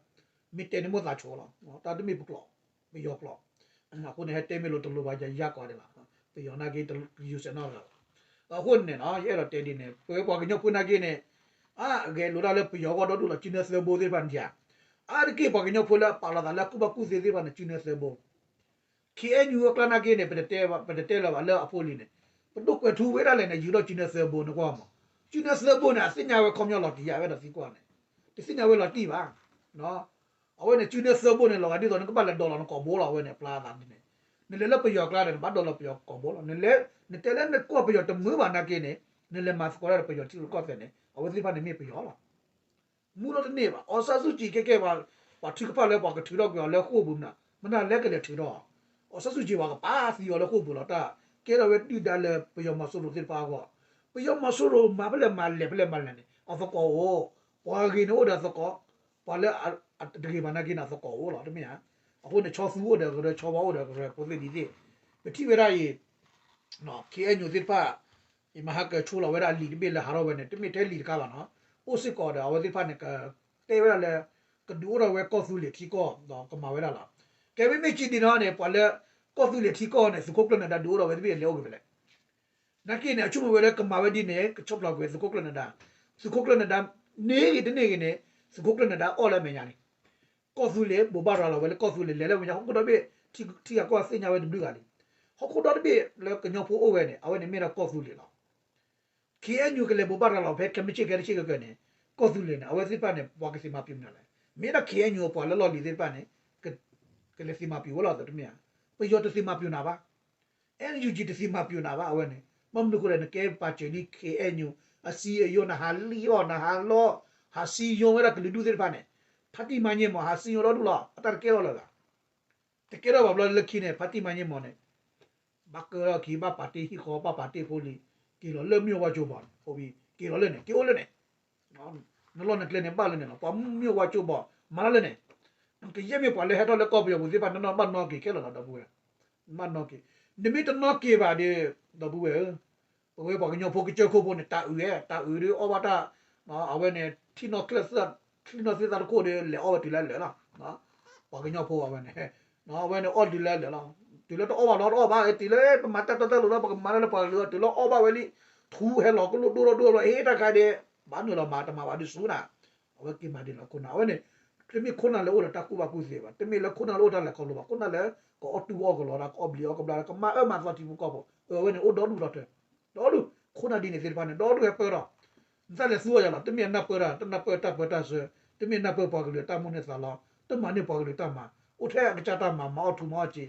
မ့ၢ်တဲန့ၣ်မိၣ်သးဆိလီၤ, တၢ်တမ့ၢ်ပကျိာ်, ပယီၤကျိာ်, အဃိန့ၣ် ဟဲတဲမ့ၢ်လိာ်တလိၤဘၣ် ယၤယၤကီးဒံးလီၤ, ပယီၤနာ်က့ တယူၤစဲးနီတဂၤဘၣ်. အဃိန့ၣ်နီၤ ယအဲၣ်ဒိးတဲဒ်န့ၣ် ပဝဲပှၤကညီဖိနာ်က့န့ၣ် အဂဲၤလိာ်တၢ်လၢပယီၤဂီၢ်ဒီဒူၣ်လီၤ စုနၢသၢဘိသ့ၣ်တဖၣ်န့ၣ်, အါတက့ၢ်ပှၤကညီဖိလၢအပာ်လီၤသးလၢကူၣ်ဘၣ်ကူၣ်သ့သ့ၣ်တဖၣ်န့ၣ် စုနၢသၢဘိ ခ့ၣ်အဲၣ်ယူၣ် အကျါနာ်က့န့ၣ် ပတတဲလၢၤဘၣ်လၢအဖိလံၤန့ၣ်, ပဒိၣ်ကွဲးထူဝဲဒၣ်လဲာ်န့ၣ် ယူၤထီၣ်စုနၢသၢဘိန့ၣ်ကွၢ်မး, စုနၢသၢဘိန့ၣ် အသ့ၣ်ညါဝဲခီပညီလီၤတံၢ်ယၤဝဲဒီးသံကွၢ်န့ၣ်, တသ့ၣ်ညါဝဲလီၤတံၢ်ဘၣ်. အဝဲန့ၣ် စုနၢသၢဘိန့ၣ် လီၤဂာ်ဒ်သိးနကဘၣ်လဲၤဒိးလီၤနကိာ်ဘိလီၤ အဝဲန့ၣ် ပျၢ်အသးန့ၣ်, နလဲၤလၢပယီၤကျါဒီး နဘၣ်ဒိးလီၤပယီၤကိာ်ဘိလီၤ, နလဲၤ နတဲလၢနကွၢ်ပယီၤတမုာ်ဘၣ်နာ်က့န့ၣ်, နလဲၤမၤသကိးတၢ်ဒီးပယီၤထံရူၢ်ကီၢ်သဲးန့ၣ် အဝဲသ့ၣ်တဖၣ်န့ၣ်မ့ၢ်ပယီၤလီၤ. မူလီၤတန့ၢ်ဘၣ်. အီစၢ်ဆူၣ်ကၠံခဲကဲ ပှၤထုကဖၣ်လၢပှၤကထုးထီၣ်ကွံာ်အီၤလၢဃိာ်ပူၤမနုၤ, မနုၤလဲၤကလဲၤထုးထီၣ်, အီစၢ်ဆူၣ်ကၠံ ပှၤကပာ်သံအီၤလၢဃိာ်ပူၤလီၤ. တၢ်ကဲထီၣ်ဝဲဒုၣ်ဒါလၢပယီၤမီၤစိရိၤသ့ၣ်တဖၣ်အဂီၢ်, ပယီၤမီၤစိရိၤမၤဖဲလဲၣ်မၤလဲၣ်ဖဲလဲၣ်မၤလဲၣ်န့ၣ် အသကိးအိၣ်, ပှၤဂ့ၤန့ၣ်အိၣ်ဒီးအသကိး, ပှၤလၢအတဂ့ၤဘၣ်နာ်က့န့ၣ် အသကိးအိၣ်လီၤတမ့ၢ်ဧါ. အဃိန့ၣ် ဆီသူအိၣ်ဒီးကရၢ ဆီဝါအိၣ်ဒီးကရၢ ဖိသ့ၣ်လံၤသ့ၣ်, ပထံၣ်ဝဲဒၣ်အံၤ ခ့ၣ်အဲၣ်ယူၣ်သ့ၣ်တဖၣ် ယမၤဟးကၢဆိလီၤဝဲဒၣ်အလံာ်တဘ့ၣ်လၢဟးထီၣ်ဝဲန့ၣ် တမ့ၢ်ထဲလံာ်တခါဘၣ်နီၤ, အိၣ်စ့ၢ်ကီးဒီး အဝဲသ့ၣ်တဖၣ်န့ၣ် ကတဲဝဲဒၣ်လၢ ကဒုးအိၣ်ထီၣ်ဝဲကီၢ်သူလ့ၤထံကီၢ်ဒီးကမၤဝဲဒၣ်လီၤ. ကဲမ့မ့ၢ်ကံဒ်န့ၣ်န့ၣ် ပှၤလၢ ကီၢ်သူလ့ၤထံကီၢ်န့ၣ် သုးခိၣ်ကျၢၢ်နၢၤဒါဒုးအိၣ်ထီၣ်ဝဲတဘ့ၣ် လဲၤအိၣ်က့ၤဖဲလဲၣ်. နာ်က့န့ၣ် အဆိကမိၣ်ဝဲလၢကမၤဝဲဒ်န့ၣ် ကဆီၣ်ဖျိးကွံာ်သုးခိၣ်ကျၢၢ်နၢၤဒါ, သုးခိၣ်ကျၢၢ်နၢၤဒါ န့ၢ်ဂ့ၤတန့ၢ်ဂ့ၤန့ၣ် သုးခိၣ်ကျၢၢ်နၢၤဒါအီၣ်လၢအမဲာ်ညါလံ. ကီၢ်သူလ့ၤ ဘိးဘၣ်ရၤလီၤဝဲလၢကီၢ်သူလ့ၤ လဲၤလၢမဲာ်ညါ ဟီၣ်ခိၣ်ဒီဘ့ၣ် ထံဂၤကီၢ်ဂၤသ့ၣ်ညါဝဲတဘျုးဂၤလံ. ဟီၣ်ခိၣ်ဒီတဘ့ၣ်လၢကညီဖိအိၣ်ဝဲန့ၣ် အဝဲန့ၣ်မ့ၢ်ဒၣ်ကီၢ်သူလ့ၤလီၤ. ခ့ၣ်အဲၣ်ယူၣ် ကလဲၤဘိးဘၣ်ရၤလီၤဖဲ ခဲမုၢ်ဆ့ၣ်ခဲတဆ့ၣ်ကကၢန့ၣ် ကီၢ်သူလ့ၤန့ၣ် အဝဲသ့ၣ်တဖၣ်န့ၣ် ပှၤကသ့မၤပျုၤနၤလဲၣ်. မ့ၢ်ဒၣ် ခ့ၣ်အဲၣ်ယူၣ် ပှၤလၢလီၢ်လံၤသ့ၣ်တဖၣ်န့ၣ် ကလဲၤသ့မၤပျုၤဝဲလီၤ တမ့ၢ်ဧါ. ပယီၤတသ့မၤပျုၤနၤဘၣ်. အဲၣ်ယူၣ်ကၠံ တသ့မၤပျုၤနၤဘၣ် အဝဲန့ၣ်. ဘၣ်မနုၤအဃိလဲၣ် နကဲပာ်စၢၤလံ ခ့ၣ်အဲၣ်ယူၣ် အစံအယိ နဟးလံအီၤ နဟးလီ ဟးစံယိဝဲဒၣ်ကလုာ်ဒူၣ်သ့ၣ်တဖၣ်န့ၣ် ဖါတံၢ်မါည့မီၤ ဟးစံယိဒီဒူၣ်လီၤ အတၢ်တကဲထီၣ်လၢၤဘၣ်. တကဲထီၣ်ဘၣ်ဘျီလၢခံန့ၣ် ဖါတံၢ်မါည့မီၤန့ၣ် ဘၣ်ကၢထီၣ်ခံ ဘၣ်ပာ်တ့ၢ်ဟံၣ်ဃီ ဘၣ်ပာ်တ့ၢ်ဖိလံၤ က့ၤလီၤလၢမ့ၢ်ဝါကၠိဘီန့ၣ် က့ၤလီၤလၢန့ၣ် က့ၤအိၣ်လၢန့ၣ် နလီၢ်နကျဲန့ၣ် ဘၣ်လၢန့ၣ်လီၤ. ပှၤမ့ၢ်ဝါကၠိဘီ မၤတၢ်လၢန့ၣ် ကယဲၢ်မ့ၢ်ပှၤလၢဟဲထီၣ်လၢကီၢ်ပယီၤပူၤသ့ၣ်တဖၣ် နီၢ်နီၢ်ဘၣ်နီၣ်က့ၤခဲလၢာ်လီၤ ဒီပုၢ်ဝဲၢ်. ဘၣ်နီၣ်က့ၤ. နမ့ၢ်တနီၣ်က့ၤဘၣ်ဒီး ဒီပုၢ်ဝဲၢ်ဧၢ, ပဝဲပှၤကညီဖိကစၢၢ်ခိၣ်ဖိန့ၣ် တၤအုးဧါ, တၤအုးဒီးအီၣ်ဘၣ်တၢ်, အဝဲန့ၣ် ထံၣ်နီၣ်ချၢၣ်သ့ၣ်, ထံၣ်နီၣ်သ့ၣ်သၣ်တခိၣ်ဒီး လဲၤအီၣ်ဝဲတုၤလၢလၢာ်လီၤ. ပှၤကညီဖိအဝဲန့ၣ်, အဝဲန့ၣ်အီၣ်တုၤလၢလၢာ်လီၤ. တုၤလၢတအီၣ်ဘၣ်လီၤ တအီၣ်ဘၣ်, တုၤလၢပမၤတၢ်တီတၢ်လိၤလီၤ ပကမၤတၢ်လၢပှၤကလုာ်အီၤ တုၤလၢအီၣ်ဘၣ်ဝဲလံ, ထူဟဲလီၤကလိၣ်ဒိၣ်ထီၣ်ဒိၣ်လီၤ ဟ့ၣ်တၢ်ခါဒီး ဘၣ်နုာ်လီၤမၤတမၤဘၣ်ဒုးဆူၣ်နၤ, အဝဲက့ၤမၤဒ်လီၤခိၣ်နၢ် အဝဲန့ၣ် တမ့ၢ်ခိၣ်နၢ်လၢအိၣ်ဒီးတၢ်ကူၣ်ဘၣ်ကူၣ်သ့ဘၣ်, တမ့ၢ်လၢခိၣ်နၢ်လၢအိၣ်တၢ်လဲၤခီဖျိဘၣ်, ခိၣ်နၢ်လၢ ကအီၣ်တူၢ်အီၣ်ကလီဒီး ကအီၣ်ဘျံးအီၣ်ကဘျါဒီး ကမၤအၢမၤသီထံဖိကီၢ်ဖိ, အဝဲန့ၣ်အိၣ်ဒီဒူၣ်ဒီထၢ ဒီဒူၣ်, ခိၣ်နၢ်ဒ်န့ၣ်သ့ၣ်တဖၣ်န့ၣ် ဒီဒူၣ်ဟဲပၢၢ်ထီၣ်, နတၢ်လဲၤသူအီၤယၤလီၤ, တမ့ၢ်အနၢ်ပၢၢ်တၢ် တနၢ်ပၢၢ်တၢ်ပၢတၢ်ဆှၢ, တမ့ၢ်နၢ်ပၢၢ်ပှၤကလုာ်တၢ်မိၣ်န့ၢ်သးလီ, တမၤန့ၢ်ပှၤကလုာ်တၢ်မၤ, အိၣ်ထဲအကစၢ်တၢ်မၤ မၤအီၣ်ထူမၤအီၣ်စ့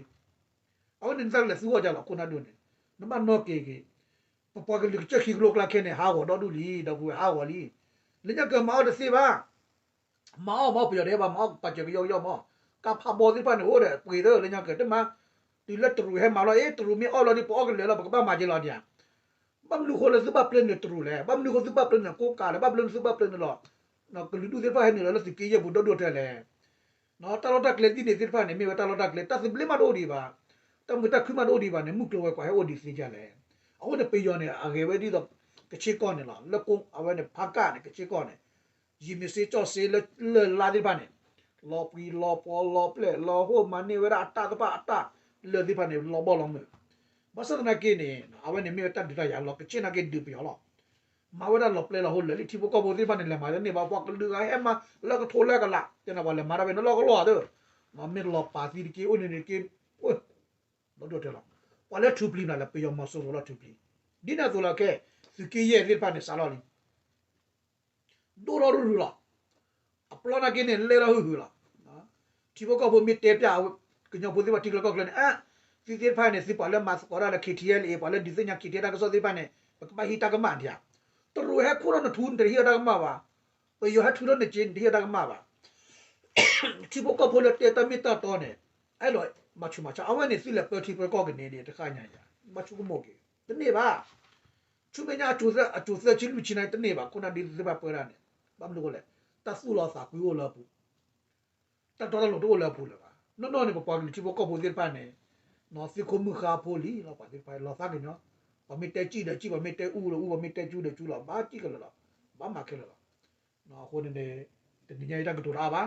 အဝဲန့ၣ်နတၢ်လဲၤသူအီၤယၤလီၤ ခိၣ်နၢ်ဒ်န့ၣ်, နဘၣ်နီၣ်က့ၤက့ၤ, ပပှၤကလုာ်ကစၢၢ်ခံကလိကျါခဲန့ၣ် ဟးဂီၤဒီဒူၣ်လံ ဒီပုၢ်ဝဲၢ်ဟးဂီၤလံ, လၢညါကမၤအီၣ်တသ့ဘၣ် မၤအီၣ်မ့ၢ်ပယီၤတဟဲဘၣ် မၤအီၣ်ပာ်စၢၤကယီကယီမ့ၢ်, ကါဖးဘီသ့ၣ်တဖၣ်န့ၣ် အိၣ်ဒီးပှ့ၤသၢလၢညါကတမၤ, တုၤလၢတရူးဟဲမၤလီၤ အ့ တရူးမ့ၢ်အီၣ်လီၤဒီး ပအီၣ်ကလၢာ်လီၤ ပကဘၣ်မၤက့ၤလီၤဒံးဧါ, ဘၣ်မနုၤဃိလၢသုဘၣ်ပျဲနုာ်တရူးလဲၣ်, ဘၣ်မနုၤဃိသုဘၣ်ပျဲနုာ်ကိးကးလဲၣ်, ဘၣ်မနုၤသုဘၣ်ပျဲနုာ်လီၤ, ကလုာ်ဒူၣ်သ့ၣ်တဖၣ်ဟဲနုာ်လီၤလၢသုးက့ယဲၢ်ပူၤဒီဒူၣ်တဲလဲၣ် တၢ်လီၢ်တၢ်ကျဲဒ်န့ၣ်သ့ၣ်တဖၣ်န့ၣ် မ့ၢ်ဝဲတၢ်လီၢ်တၢ်ကျဲ တၢ်သဘျ့မးတအိၣ်ဒံးဘၣ်, တၢ်မုာ်တၢ်ခုမးတအိၣ်ဒံးဘၣ်န့ၣ် မုၢ်ကျိၤဝဲၤကွာ်ဟဲအိၣ်ဒံးသ့ဒ်လဲၣ်. အဃိန့ၣ် ပယီၤန့ၣ် အဂဲၤဝဲဒ်သိး ကဆ့ကီၢ်န့ၣ်လီၤ. လၢကိအဝဲန့ၣ် ဖးကၣ်န့ၣ် ကဆ့ကီၢ်န့ၣ် ယံာ်မ့ၢ်စ့ကၠီၣ်စ့လၢလၢၢ်လါသ့ၣ်တဖၣ်န့ၣ် လီၤပှံၤလီၤဖီလီၤပျဲၢ်လီၤဟိၣ် မၤန့ၢ်ဝဲဒၣ်အတၢ်သ့ၣ်တဖၣ်အတၢ်လၢာ်သ့ၣ်တဖၣ်န့ၣ် လီၤဘီလီၤမုၢ်. ဘၣ်ဆၣ်သနာ်က့န့ၣ် အဝဲန့ၣ်မ့ၢ်ဝဲတၢ်ဒုးတၢ်ယၤလီၤ ကဆ့ၣ်နာ်က့ဒုးပယီၤလီၤ. မၤဝဲဒၣ်လီၤပျဲၢ်လီၤဟိၣ်လၢာ်လံ ထံဖိကီၢ်ဖိသ့ၣ်တဖၣ်န့ၣ် လဲၤမၤတန့ၢ်ဘၣ် ပှၤကလုာ်ဂၤဟဲမၤလၢကထိလၢကလး တဲနၤပှၤလဲၤမၤတၢ်ဖဲန့ၣ်လီၢ်ကလီၢ်သၢ မ့ၢ်လီၤပာ်သံတက့ၢ် အိၣ်န့ၣ်တက့ၢ် လီၤဒိၣ်တဲလီၤ. ပှၤလၢထူပျံၤနၤလဲၣ် ပယီၤမီၤစိရိၤလီၤထူပျံၤ ဒ်န့ၣ်အသိးလီၤခဲ သုးက့ယဲၢ်သ့ၣ်တဖၣ်န့ၣ် စးထီၣ်လံ ဒိၣ်ထီၣ်ရုၢ်ရုၢ်လီၤ. အပျီနာ်က့န့ၣ် လဲၢ်ထီၣ်ဟုၣ်ဟုၣ်လီၤ. ထံဖိကီၢ်ဖိမ့ၢ်တဲပျး ကညီဖိသ့ၣ်တဖၣ်ထံချၢကီၢ်ချၢန့ၣ် အ သုသ့ၣ်တဖၣ်န့ၣ် သုပှၤလၢမၤသကိးတၢ်လၢ ခ့ထံအဲလ်အ့ ပှၤလၢဒုးသ့ၣ်ညါ ခ့ထံအဲလ်အ့ တၢ်ကစီၣ်သ့ၣ်တဖၣ်န့ၣ် ပကဘၣ်ဟံးတၢ်ကမၣ်ဒံးဧါ. တရူးဟဲခူၣ်ထီၣ်နထူ နတဟံးတၢ်ကမၣ်ဘၣ်. ပယီၤဟဲထုးထီၣ်နစ့ နတဟံးတၢ်ကမၣ်ဘၣ်. ထံဖိကီၢ်ဖိလၢတဲတၢ်မ့ၢ်တၢ်တီန့ၣ် အဲၣ်ဒိးမၤဆူးမၤဆါ အဝဲန့ၣ် သုလဲၤပၢထံပၢကီၢ်ကန့ၣ်န့ၣ် တဃါညါယၤ ဘၣ်ဆိကမိၣ်က့ၤ တန့ၢ်ဘၣ်. ဆူမဲာ်ညါ အစိၤသၢဆံလွံၢ်ဆံန့ၣ် တန့ၢ်ဘၣ် ခိၣ်နၢ်ဒ်သ့ၣ်တဖၣ်ပၢတၢ်န့ၣ် ဘၣ်မနုၤအဃိလဲၣ် တၢ်သူၣ်လီၤသးကွံအိၣ်လၢအပူၤ တၢ်တီတၢ်လိၤတအိၣ်လၢအပူၤလၢၤဘၣ်. နီၢ်နီၢ်န့ၣ် ပပှၤကလုာ်ထံဖိကီၢ်ဖိသ့ၣ်တဖၣ်န့ၣ် သုးခိၣ်မုၢ်ဃါဖိလံလီၤ ပှၤသ့ၣ်တဖၣ်လီၤသးကညီၤ ပှၤမ့ၢ်တဲစံၣ်ဒီးစံၣ် ပှၤမ့ၢ်တဲအူဒီးအူ ပှၤမ့ၢ်တဲကၠူဒီးကၠူလီၤ ဘၣ်စံၣ်ခဲလၢာ်လီၤ ဘၣ်မၤခဲလၢာ်လီၤ. အဃိန့ၣ်န့ၣ် တနံၤညါအံၤတၢ်ကတိၤတအါဘၣ်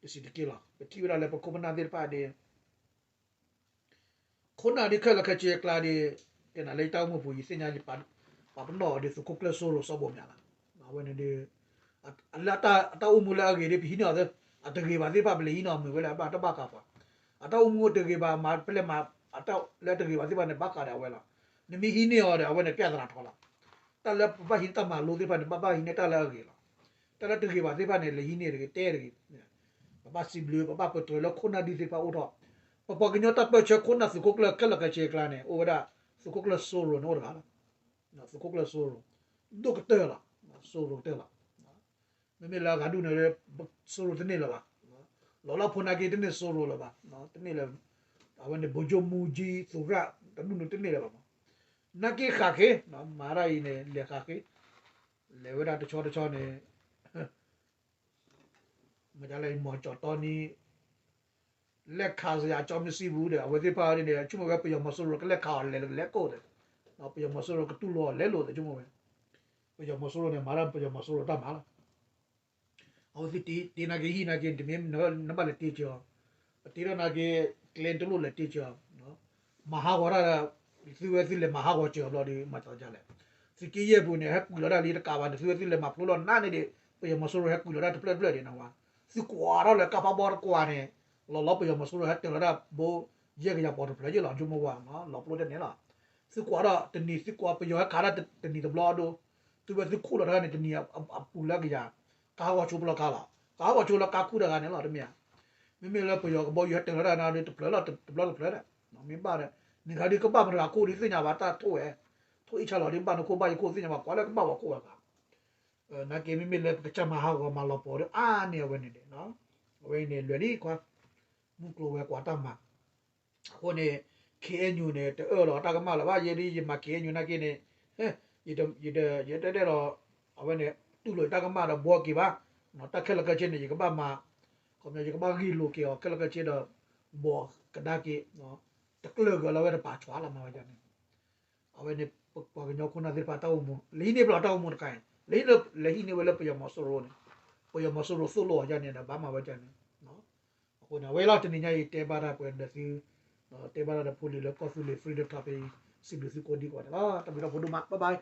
တစံးတက့ၢ်လီၤ. ပထံၣ်ဝဲဒၣ်လၢပခိၣ်ပနၢ်သ့ၣ်တဖၣ်ဒီး ခိၣ်နၢ်ဒ်ခဲလၢာ်ခဲဆ့အကျါဒီး တဲနၤလၢယတၢ်အိၣ်မူပူၤ ယသ့ၣ်ညါယပာ်ပနီၣ်အီၤဒီး သုးခိၣ်ကျၢၢ်စိရိၤစီၤဘိၣ်မၠးလီၤ. အဝဲန့ၣ်ဒီး လၢအတၢ်အိၣ်မူလၢအဂ့ၤဒီး ပဟံးန့ၢ်အီၤသ့ အတဂ့ၤဘၣ်သ့ၣ်တဖၣ် ပလဲၤဟံးန့ၢ်အီၤမုာ်ဝဲလၢအဘၣ်တဘၣ်ဃးပှၤ အတၢ်အိၣ်မူတဂ့ၤဘၣ် မၤပလဲၤမၤ အတၢ်လၢတဂ့ၤဘၣ်သ့ၣ်တဖၣ်န့ၣ် ဘၣ်ဃးဒီးအဝဲလီၤ. နမ့ၢ်ဟံးန့ၢ်အီၤဒီး အဝဲန့ၣ် ပြဿနာ ထီၣ်လီၤ. တၢ်လၢပဘၣ်ဟံးန့ၢ်တၢ်မၤလိသ့ၣ်တဖၣ်န့ၣ် ဘၣ်ဘၣ်ဟံးန့ၢ်တၢ်လၢအဂ့ၤလီၤ. တၢ်လၢတဂ့ၤဘၣ်သ့ၣ်တဖၣ်န့ၣ် လဲၤဟံးန့ၢ်တဂ့ၤ တဲတဂ့ၤ ပဘၣ်စံးဘျုး ပဘၣ်ပတြၢၤလၢခိၣ်နၢ်ဒ်သ့ၣ်တဖၣ်အိၣ်ထီၣ် ပပှၤကညီတၢ်ပၢဆှၢခိၣ်နၢ်သုးခိၣ်ကျၢၢ်ခဲလၢာ်ခဲဆ့အကျါန့ၣ် အိၣ်ဝဲဒၣ် သုးခိၣ်ကျၢၢ်စိရိၤန့ၣ်အိၣ်တဂၤလီၤ. သုးခိၣ်ကျၢၢ်စိရိၤ ဒိၣ်ကတၢၢ်လီၤ. စိရိၤကတၢၢ်လီၤ. မ့မ့ၢ်လၢအဂၤဒူၣ်န့ၣ် စိရိၤတန့ၢ်လၢၤဘၣ်. လီၤလၢဖိနာ်က့တန့ၢ်စိရိၤလၢၤဘၣ်. တန့ၢ်လၢၤ အဝဲန့ၣ် ဗိုလ်ချုပ်မှူးကြီး သုးရၣ် တဒူၣ်န့ၣ်တန့ၢ်လၢၤဘၣ်မး. နာ်က့ဃာ်ဃ့ မၤတၢ်အံၤန့ၣ် လဲၤဃာ်ဃ့ လဲၤဝဲဒၣ်တဆီတဆီန့ၣ် မ့ၢ်ဒ်လဲၣ် မီၤကၠီၣ်တီနံၤ လဲၤခးစယၤကၠီမ့ၢ်စံဘူးဒီး အဝဲသ့ၣ်တဖၣ်န့ၣ် ဆိကမိၣ်ဝဲပယီၤမီၤစိရိၤကလဲၤခးအီၤလဲၤလဲၤကိးဒီး ပယီၤမီၤစိရိၤကတူၢ်လိာ်အီၤလဲၤလိာ်ဒီးဆိကမိၣ်ဝဲ ပယီၤမီၤစိရိၤန့ၣ် မၤတၢ်ပယီၤမီၤစိရိၤတၢ်မၤလီၤ. အဝဲသ့ၣ်တ့နာ်က့ဟံၣ်နာ်က့ တမ့ၢ်နဘၣ်လဲၤတ့စၢၤအီၤ ပတ့ထီၣ်နာ်က့ ကျဲတလိၣ်လဲၤတ့စၢၤအီၤ မၤဟးဂီၤတၢ်ဒီး သုဝဲသုလဲၤမၤဟးဂီၤစၢၤအီၤဘျီဒီး မၤသးဒ်လဲၣ်. သုးက့ယဲၢ်ပူၤန့ၣ် ဟဲကွံာ်လီၤတၢ်လံတကးဘၣ်န့ၣ် သုဝဲသုလဲၤမၤဖျိလီၤနးန့ၣ်ဒီး ပယီၤမီၤစိရိၤဟဲကွံာ်လီၤတၢ်တဖျၢၣ်တဖျၢၣ်ဒံးနဝဲ သုကွၢ်ထီၣ်လၢကါဖးဘီတကွၢ်န့ၣ် လီၤလီၤပယီၤမီၤစိရိၤဟဲတၢၤလီၤတၢ်ဘိ ယဲၢ်ကယၤပီၤတဖျၢၣ်ယဲၢ်လီၤ ဆိကမိၣ်ဝဲ လီၤပျိတန့ၣ်လီၤ. သုကွၢ်ထီၣ်တနံၤ သုကွၢ်ပယီၤဟဲခးတၢ်တနံၤတဘျီအဒိ သုဝဲသုခိၣ်လီၤတၢ်န့ၣ် တနံၤအပူၤလၢကယၤ ကါဟးဂီၤဆိပလီၢ်ကါလီၤ ကါဟးဂီၤဆိလၢကါခူၣ်တဂၤန့ၣ်လီၤ တမ့ၢ်ဧါ. မ့မ့ၢ်လၢပယီၤကဘီယူၤဟဲတၢၤလီၤတၢ်န့ၣ်ဒီး တဖျၢၣ်လီၤ တဘျီတဖျၢၣ်ဒီး မ့ၢ်ဘၣ်ဒီး နဂၤဒ်ကဘၣ်မတၤဂၤခိၣ်ဒ်သ့ၣ်ညါဘၣ်တၢ်ထိၣ်ဝဲ ထိၣ်အံၣ်ဆါလီၤဒ်ဘၣ်နခိၣ်ဘၣ်ယခိၣ်သ့ၣ်ညါဘၣ် ကွၢ်လၢကဘၣ်ဝဲခိၣ်ဝဲဘၣ် နာ်က့မ့မ့ၢ်လၢပကစၢ်မၤဟးဂီၤမၤလီၤပီၤဒီးအါန့ၢ်အဝဲန့ၣ်န့ၣ် အဝဲန့ၣ်လွဲၢ်လံခွါ မုၢ်ကျိၤဝဲၤကွာ်တၢ်မၤ အဃိန့ၣ် ခ့ၣ်အဲၣ်ယူၣ်န့ၣ် တအၢၣ်လီၤတၢ်ကမၣ်လၢၤဘၣ် ယဲဒ်ယမၤ ခ့ၣ်အဲၣ်ယူၣ် နာ်က့န့ၣ် ယတတဲဒီး အဝဲန့ၣ် တူၢ်လိာ်တၢ်ကမၣ်ဒီးဘှီက့ၤဘၣ် တၢ်ခဲလၢာ်ခဲဆ့န့ၣ် ယကဘၣ်မၤ ခီပညီ ယကဘၣ်ဂ့ၢ်လိာ်က့ၤအီၤ ခဲလၢာ်ခဲဆ့ဒီး ဘှီကဒါက့ၤ တကျၢၢ်က့ၤလီၤဝဲတပာ်ဆှးလီၤမၤဝဲဒ်န့ၣ် အဝဲန့ၣ် ပပှၤကညီခိၣ်နၢ်သ့ၣ်တဖၣ်တၢ်အိၣ်မူ လဲၤဟံးန့ၢ်ပလီၢ်တၢ်အိၣ်မူတခါအံၤ လဲၤဟံးန့ၢ်ဝဲလၢပယီၤမီၤစိရိၤန့ၣ် ပယီၤမီၤစိရိၤသိၣ်လိအီၤဒ်န့ၣ်ဒီး ဘၣ်မၤဝဲဒ်န့ၣ် အဃိန့ၣ် အဝဲလီၤတနံၤညါအံၤ တဲဘၣ်တၢ်ပှဲၤဒီးသု တဲဘၣ်တၢ်ဒီးဖိလံၤလၢကီၢ်သူလ့ၤ Freedom Topic အံၤ စံးဘျုးသုကိးဒံကိးဂၤန့ၣ်လီၤ. တၢ်ဘျုးဒိၣ်ဖိဒိၣ်မး bye bye.